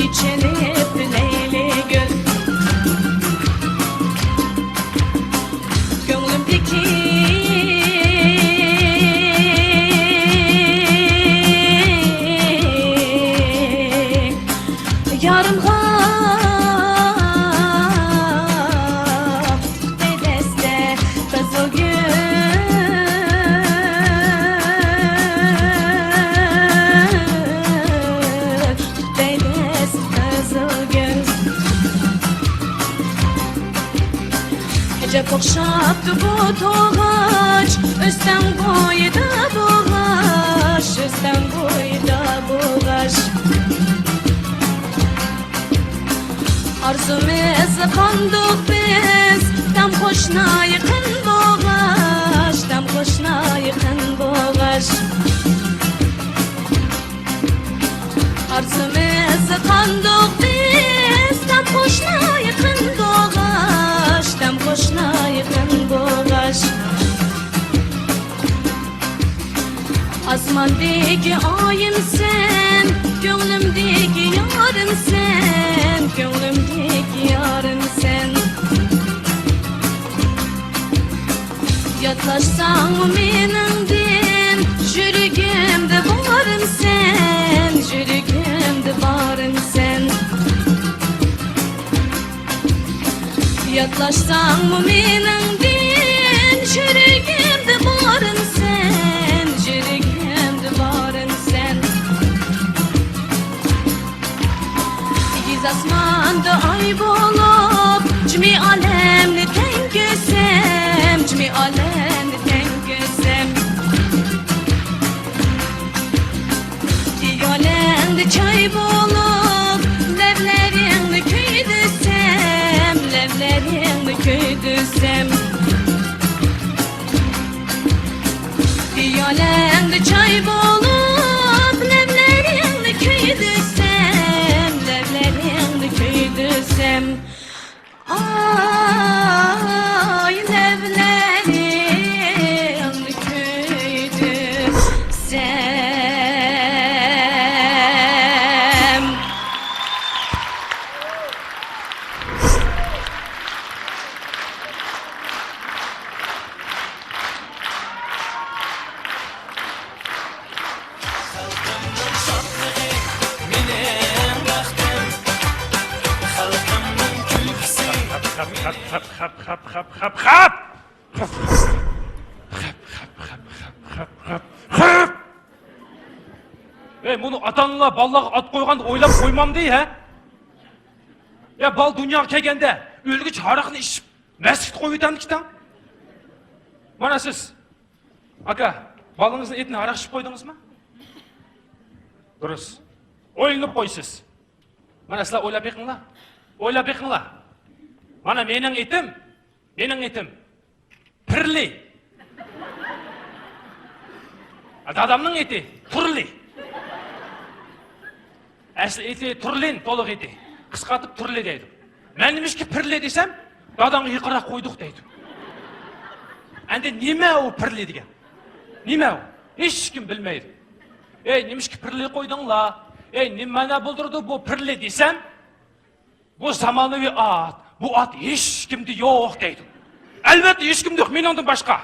ئېچىلىپتۇ لەيلىگۈل. كۆڭلۈمدىكى يارىمغا تۇتاي دەستە قىزىل گۈل، تۇتاي دەستە قىزىل گۈل. ئەجەب ئوخشاپتۇ بۇ توغاچ، ئۆستەڭ بويىدا بوغاچ، ئۆستەڭ بويىدا بوغاچ. ئارزۇمىز قاندۇق بىز، تام قوشنا يېقىن بوغاچ، تام قوشنا يېقىن بوغاچ. ئارزۇمىز قاندۇق بىز، تام قوشنا يېقىن بوغاچ، تام قوشنا يېقىن بوغاچ. ئاسماندىكى ئايىمسەن، كۆڭلۈمدىكى يارىمسەن، كۆڭلۈمدىكى يارىمسەن. ياتلاشساڭمۇ مېنىڭدىن، يۈرىكىمدە بارىمسەن، يۈرىكىمدە بارىمسەن. ياتلاشساڭمۇ مېنىڭدىن، يۈرىكىمدە بارىمسەن، يۈرىكىمدە بارىمسەن. ئېگىز ئاسماندا ئاي بولۇپ، جىمى ئالەمنى تەڭ كۆرسەم، جىمى ئالەمنى تەڭ كۆرسەم. پىيالەڭدە چاي بولۇپ، لەۋلىرىڭنى كۆيدۈرسەم، لەۋلىرىڭنى كۆيدۈرسەم. پىيالەڭدە چاي بولۇپ، لەۋلىرىڭنى كۆيدۈرسەم، لەۋلىرىڭنى كۆيدۈرسەم. ئاي، لەۋلىرىڭنى كۆيدۈرسەم. خەلقىمنىڭ شادلىقى مېنىڭ بەختىم، خەلقىمنىڭ كۈلكىسى. خەپ، خەپ، خەپ. خەپ، خەپ، خەپ، خەپ. خەپ. ئەي، بۇنى ئاتا-ئانىلار بالىلارغا ئات قويغاندا ئويلاپ قويمامدى، ھە؟ يا، بالا دۇنياغا كەلگەندە ئۆلگۈچە ھاراقنى ئىچىپ، مەسچىتكە قويۇۋېتەمدىكىن. مانا سىز، ئاكا، بالىڭىزنىڭ ئېتىنى ھاراق ئىچىپ قويدىڭىزمۇ؟ دۇرۇس. ئويلىنىپ قويىسىز. مانا سىلەر ئويلاپ بېقىڭلار. ئويلاپ بېقىڭلار. مانا مېنىڭ ئېتىم، مېنىڭ ئېتىم. پىرلى. دادامنىڭ ئېتى تۇرلى. ئەسلى ئېتى تۇرلىن، تولۇق ئېتى. قىسقارتىپ تۇرلى دەيدۇ. مەن نېمىشقا پىرلى دېسەم، داداڭغا يېقىنراق قويدۇق دەيدۇ. ئەندى نېمە ئۇ پىرلى دېگەن؟ نېمە ئۇ؟ ھېچكىم بىلمەيدۇ. ئەي، نېمىشقا پىرلى قويدۇڭلار؟ ئەي، نېمە مەنە بىلدۈرىدۇ بۇ پىرلى دېسەم، بۇ زامانىۋى ئات. بۇ ئات ھېچكىمدە يوق دەيدۇ. ئەلۋەتتە ھېچكىمدە يوق، مېنىڭدىن باشقا.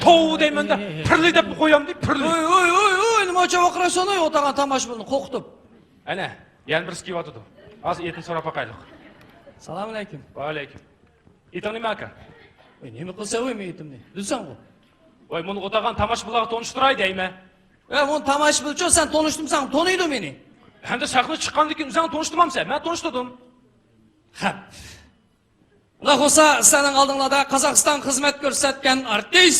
توۋا دەيمەن-دە، پىرلى دەپ قويامدى، پىرلى. ۋوي، ۋوي، ۋوي، ۋوي، نېمە چاۋاقرايسەن، ۋوي، ئولتۇرغان تاماشىبىننى قورقۇتۇپ. ئەنە، يەنە بىرسى كېلىۋاتىدۇ. ھازىر ئېتىنى سوراپ باقايلۇق. سالام ئەلەيكۇم. ۋەئەلەيكۇم. ئېتىڭ نېمە، ئاكا؟ ۋوي، نېمە قىلسا، ۋوي، مېنىڭ ئېتىمنى. بىلسەڭغۇ. ۋاي، مۇنى ئولتۇرغان تاماشىبىنلارغا تونۇشتۇراي دەيمەن. ئە، مۇنى تاماشىبىنچۇ، سەن تونۇشتۇرمىساڭ تونۇيدۇ مېنى. ھەمدە سەھنىگە چىققاندىن كېيىن ئۆزۈڭ تونۇشتۇرمامسەن؟ مەن تونۇشتۇردۇم. خەپ. ئۇنداق بولسا، سىلەرنىڭ ئالدىڭلاردا قازاقىستان خىزمەت كۆرسەتكەن ئارتىس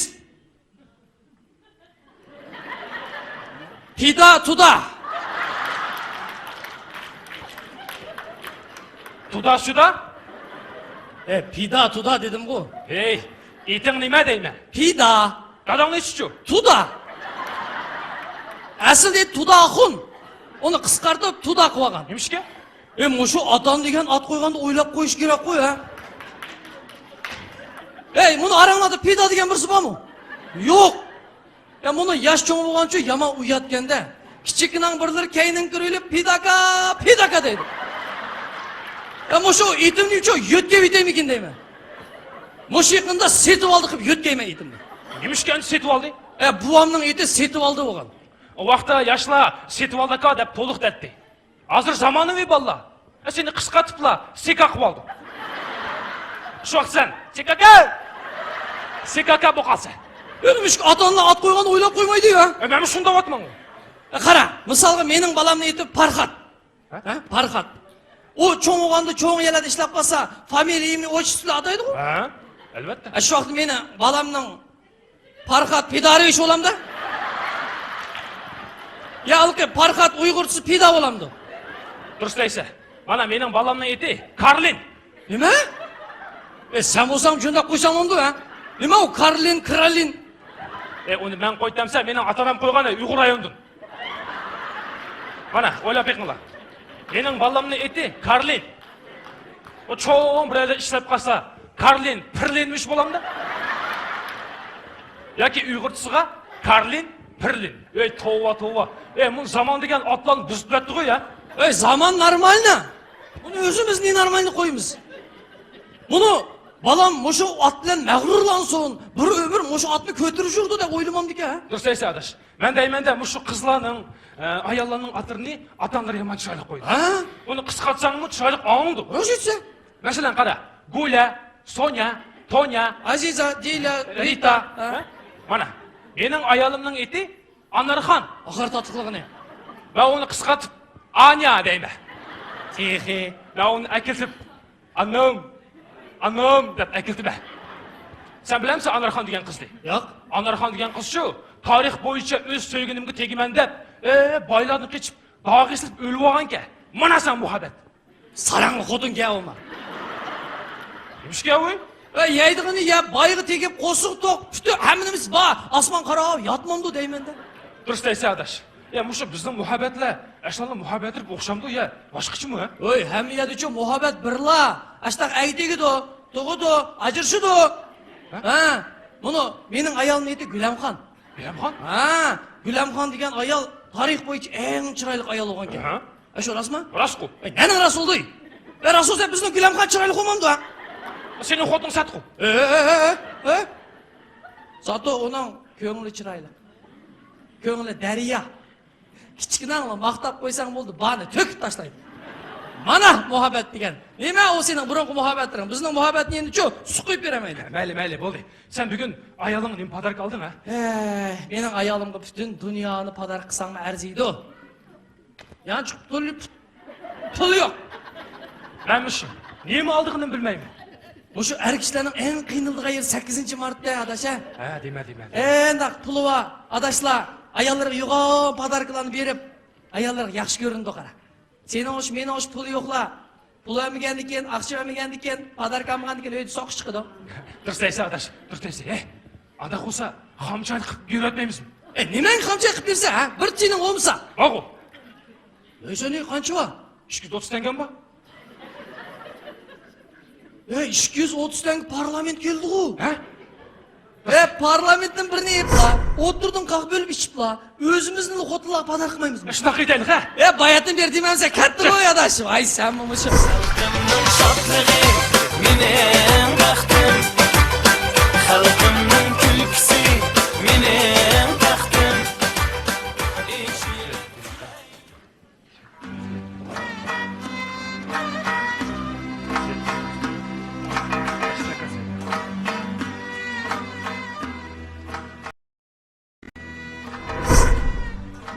پىدا تۇدا. تۇدا سۇدا؟ ئە، پىدا تۇدا دېدىمغۇ. ھەي، ئېتىڭ نېمە دەيمەن؟ پىدا. داداڭنىڭ ئېتىچۇ؟ تۇدا. ئەسلى تۇداخۇن. ئۇنى قىسقارتىپ تۇدا قىلىۋالغان. نېمىشقا؟ ئەي، مۇشۇ ئاتان دېگەن ئات قويغاندا ئويلاپ قويۇش كېرەكقۇ، ھە؟ ئەي، مۇنۇ ئاراڭلاردا پىدا دېگەن بىرسى بارمۇ؟ يوق. يا، مۇنۇ ياش چوڭ بولغانچۇ يامان ئۇياتكەندە. كىچىككىنەڭ بىرلىرى كەينىڭ كىرىۋېلىپ، پىداكا، پىداكا دەيدۇ. يا، مۇشۇ ئېتىمنىچۇ يۆتكەپ ئېتەيمىكىن دەيمەن. مۇشۇ يېقىندا سېتىۋالدى قىلىپ يۆتكەيمەن ئېتىمنى. نېمىشقا ئەمدى سېتىۋالدى؟ ئە، بوۋامنىڭ ئېتى سېتىۋالدى بولغان. ئۇ ۋاقىتتا ياشلار سېتىۋالدىكا دەپ تولۇق دەتتى. ھازىر زامانىۋى بالىلار. ئە، سېنى قىسقارتىپلا سېكاق بولدۇڭ. شۇ ۋاقىت سەن سېكاكا، سېكاكا بولۇپ قالىسەن. ئۆلمۈشكە ئاتا-ئانىلار ئات قويغاننى ئويلاپ قويمايدۇ يا. ئە، مەنمۇ شۇنداق دەۋاتىمەن. ئە، قارا، مىسالغا مېنىڭ بالامنىڭ ئېتى پارخات. ھە؟ ھە؟ پارخات. ئۇ چوڭ بولغاندا چوڭ يەرلەردە ئىشلەپ قالسا، فامىلىيەمنى ئوتچىسى بىلەن ئاتايدىغۇ؟ ھە، ئەلۋەتتە. ئە، شۇ ۋاقىت مېنىڭ بالامنىڭ پارخات پىداروۋىچ بولامدا؟ يا ئالقى پارخات ئۇيغۇرچىسى پىدا بولامدۇ؟ دۇرۇس دەيسە. مانا مېنىڭ بالامنىڭ ئېتى كارلىن. نېمە؟ ئە، سەن بولساڭ شۇنداق قويساڭ بولامدۇ، ھە؟ نېمە ئۇ كارلىن، كرالىن؟ ئە، ئۇنى مەن قويدۇم دېسە، مېنىڭ ئاتا-ئانام قويغان ئۇيغۇر رايونىدىن. مانا، ئويلاپ بېقىڭلار. مېنىڭ بالامنىڭ ئېتى كارلىن. ئۇ چوڭ بىر يەردە ئىشلەپ قالسا، كارلىن، پىرلىنمىش بولامدا؟ ياكى ئۇيغۇرچىسىغا كارلىن، پىرلىن. ئەي، توۋا، توۋا. ئەي، بۇ زامان دېگەن ئاتلارنى بۇزۇپ بېرەتتىغۇ يا. ئەي، زامان نورمالنى. بۇنى ئۆزىمىز نېنورمالنى قويىمىز. بۇنى بالام مۇشۇ ئات بىلەن مەغرۇرلانسۇن، بىر ئۆمۈر مۇشۇ ئاتنى كۆتۈرۈپ يۈرىدۇ دەپ ئويلىمامدىكەن. دۇرۇس دەيسەن، ئاداش. مەن دەيمەن-دە، مۇشۇ قىزلارنىڭ، ئە، ئاياللارنىڭ ئاتلىرىنى ئاتا-ئانىلىرى يامان چىرايلىق قويىدۇ. ھە؟ ئۇنى قىسقارتساڭمۇ چىرايلىق ئاڭلىنىدۇ. روشنسە. مەسىلەن، قارا، گۇلە، سونيا، تونيا، ئازىزا، دىلە، رىتا. ھە؟ ھە؟ مانا، مېنىڭ ئايالىمنىڭ ئېتى ئانارخان. ئاخىر تاتلىقلىقىنى. مەن ئۇنى قىسقارتىپ ئانيا دەيمەن. تېخى. مەن ئۇنى ئەكېلىپ ئانام، ئانام دەپ ئەكېلىپتىمەن. سەن بىلەمسەن ئانارخان دېگەن قىزنى؟ ياق. ئانارخان دېگەن قىزچۇ، تارىخ بويىچە ئۆز سۆيگىنىمگە تېگىمەن دەپ، ئە، بايلاردىن قېچىپ، داغ ئېسىلىپ ئۆلۈۋالغانكەن. مانا ساڭا مۇھەببەت. ساراڭ خوتۇن گەۋما. نېمىشقا گەۋۇي؟ ئە، يەيدىغىنى يەپ، بايغا تېگىپ، قورسىقى توق، پۈتۈن ھەممە نېمىسى بار. ئاسمان قاراپ ياتمامدۇ دەيمەن-دە. دۇرۇس دەيسەن، ئاداش. يا، مۇشۇ بىزنىڭ مۇھەببەتلەر ئاشۇلارنىڭ مۇھەببەتلىرىگە ئوخشامدۇ يا باشقىچىمۇ، ھە؟ ۋوي، ھەممە يەردىچۇ مۇھەببەت بىرلا. ئاشتاق ئەگدىگىدۇ، تۇغىدۇ، ئاجرىشىدۇ. ھە؟ ھە، مۇنۇ مېنىڭ ئايالىمنىڭ ئېتى گۈلەمخان. گۈلەمخان؟ ھە، گۈلەمخان دېگەن ئايال تارىخ بويىچە ئەڭ چىرايلىق ئايال بولغانكەن. ھە؟ ئە، شۇ راستمۇ؟ راستقۇ. ئەي، نەنىڭ راست بولدى؟ ئە، راست بولسا بىزنىڭ گۈلەمخان چىرايلىق بولمامدۇ، ھە؟ سېنىڭ خوتۇنۇڭ سەتقۇ. ئە، ئە، ئە، ئە، ئە. زاتو ئۇنىڭ كۆڭلى چىرايلىق. كۆڭلى دەريا. كىچىككىنەڭلا ماختاپ قويساڭ بولدى، بارنى تۆكۈپ تاشلايدۇ. مانا مۇھەببەت دېگەن. نېمە ئۇ سېنىڭ بۇرۇنقى مۇھەببەتلىرىڭ؟ بىزنىڭ مۇھەببەتنى ئەمدىچۇ سۇ قۇيۇپ بېرەلمەيدۇ. مەيلى، مەيلى، بولدى. سەن بۈگۈن ئايالىڭغا نېمە پاداركا ئالدىڭ، ھە؟ ھەي، مېنىڭ ئايالىمغا پۈتۈن دۇنيانى پاداركا قىلساڭمۇ ئەرزىيدۇ. يانچۇق پۇل، پۇل يوق. مەن مۇشۇ نېمە ئالىدىغىنىمنى بىلمەيمەن. مۇشۇ ئەر كىشىلەرنىڭ ئەڭ قىينىلىدىغان يېرى سەككىزىنچى مارتتا، ئاداش، ھە؟ ھە، دېمە، دېمە، دېمە. ئەنداق پۇلى بار ئاداشلار ئاياللىرىغا يوغان پاداركىلارنى بېرىپ، ئاياللىرىغا ياخشى كۆرۈنىدۇ، قارا. سېنىڭ ئوش، مېنىڭ ئوش پۇلى يوقلار. پۇل بەرمىگەندىكىن، ئاقچا بەرمىگەندىكىن، پاداركا ئالمىغاندىكىن ئۆيدە سوقۇش چىقىدۇ. دۇرۇس دەيسەن، ئاداش، دۇرۇس دەيسەن. ھە، ئانداق بولسا خام چىرايلىق قىلىپ بېرىۋەتمەيمىزمۇ؟ ئە، نېمەڭگە خام چىراي قىلىپ بېرىسەن، ھە؟ بىر تىيىنىڭ بولمىسا. بارغۇ. ئەي، سېنىڭ قانچە بار؟ ئىككى يۈز ئوتتۇز تەڭگەم بار. ئەي، ئىككى يۈز ئوتتۇز تەڭگە پارلامېنت كېلىدىغۇ. ھە؟ ئەي، پارلامېنتتىن بىرنى يەپلا، ئوتتۇرىدىن قاق بۆلۈپ ئىچىپلا، ئۆزىمىزنىلا خوتۇنلارغا پادار قىلمايمىزمۇ؟ شۇنداق قىلىۋېتەيلى، ھە؟ ئەي، باياتىن بېرى دېمەمسەن، كەتتىغۇ ئاداش. ۋاي، سەنمۇ مۇشۇ. خەلقىمنىڭ شادلىقى مېنىڭ بەختىم، خەلقىمنىڭ كۈلكىسى مېنىڭ بەختىم.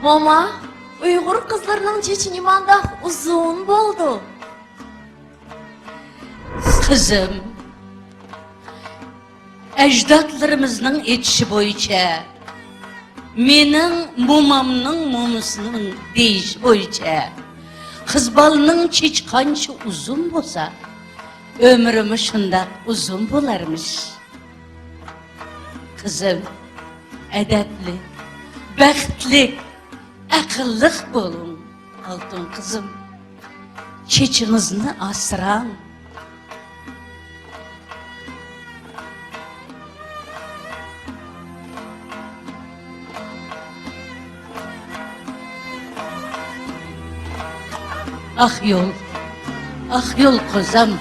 موما، ئۇيغۇر قىزلىرىنىڭ چېچى نېمانداق ئۇزۇن بولىدۇ؟ قىزىم، ئەجدادلىرىمىزنىڭ ئېيتىشى بويىچە، مېنىڭ مومامنىڭ مومىسىنىڭ دېيىشى بويىچە، قىز بالىنىڭ چېچى قانچە ئۇزۇن بولسا، ئۆمرىمۇ شۇنداق ئۇزۇن بولارمىش. قىزىم، ئەدەپلىك، بەختلىك، ئەقىللىق بولۇڭ، ئالتۇن قىزىم. چېچىڭىزنى ئاسراڭ. ئاق يول، ئاق يول قوزام.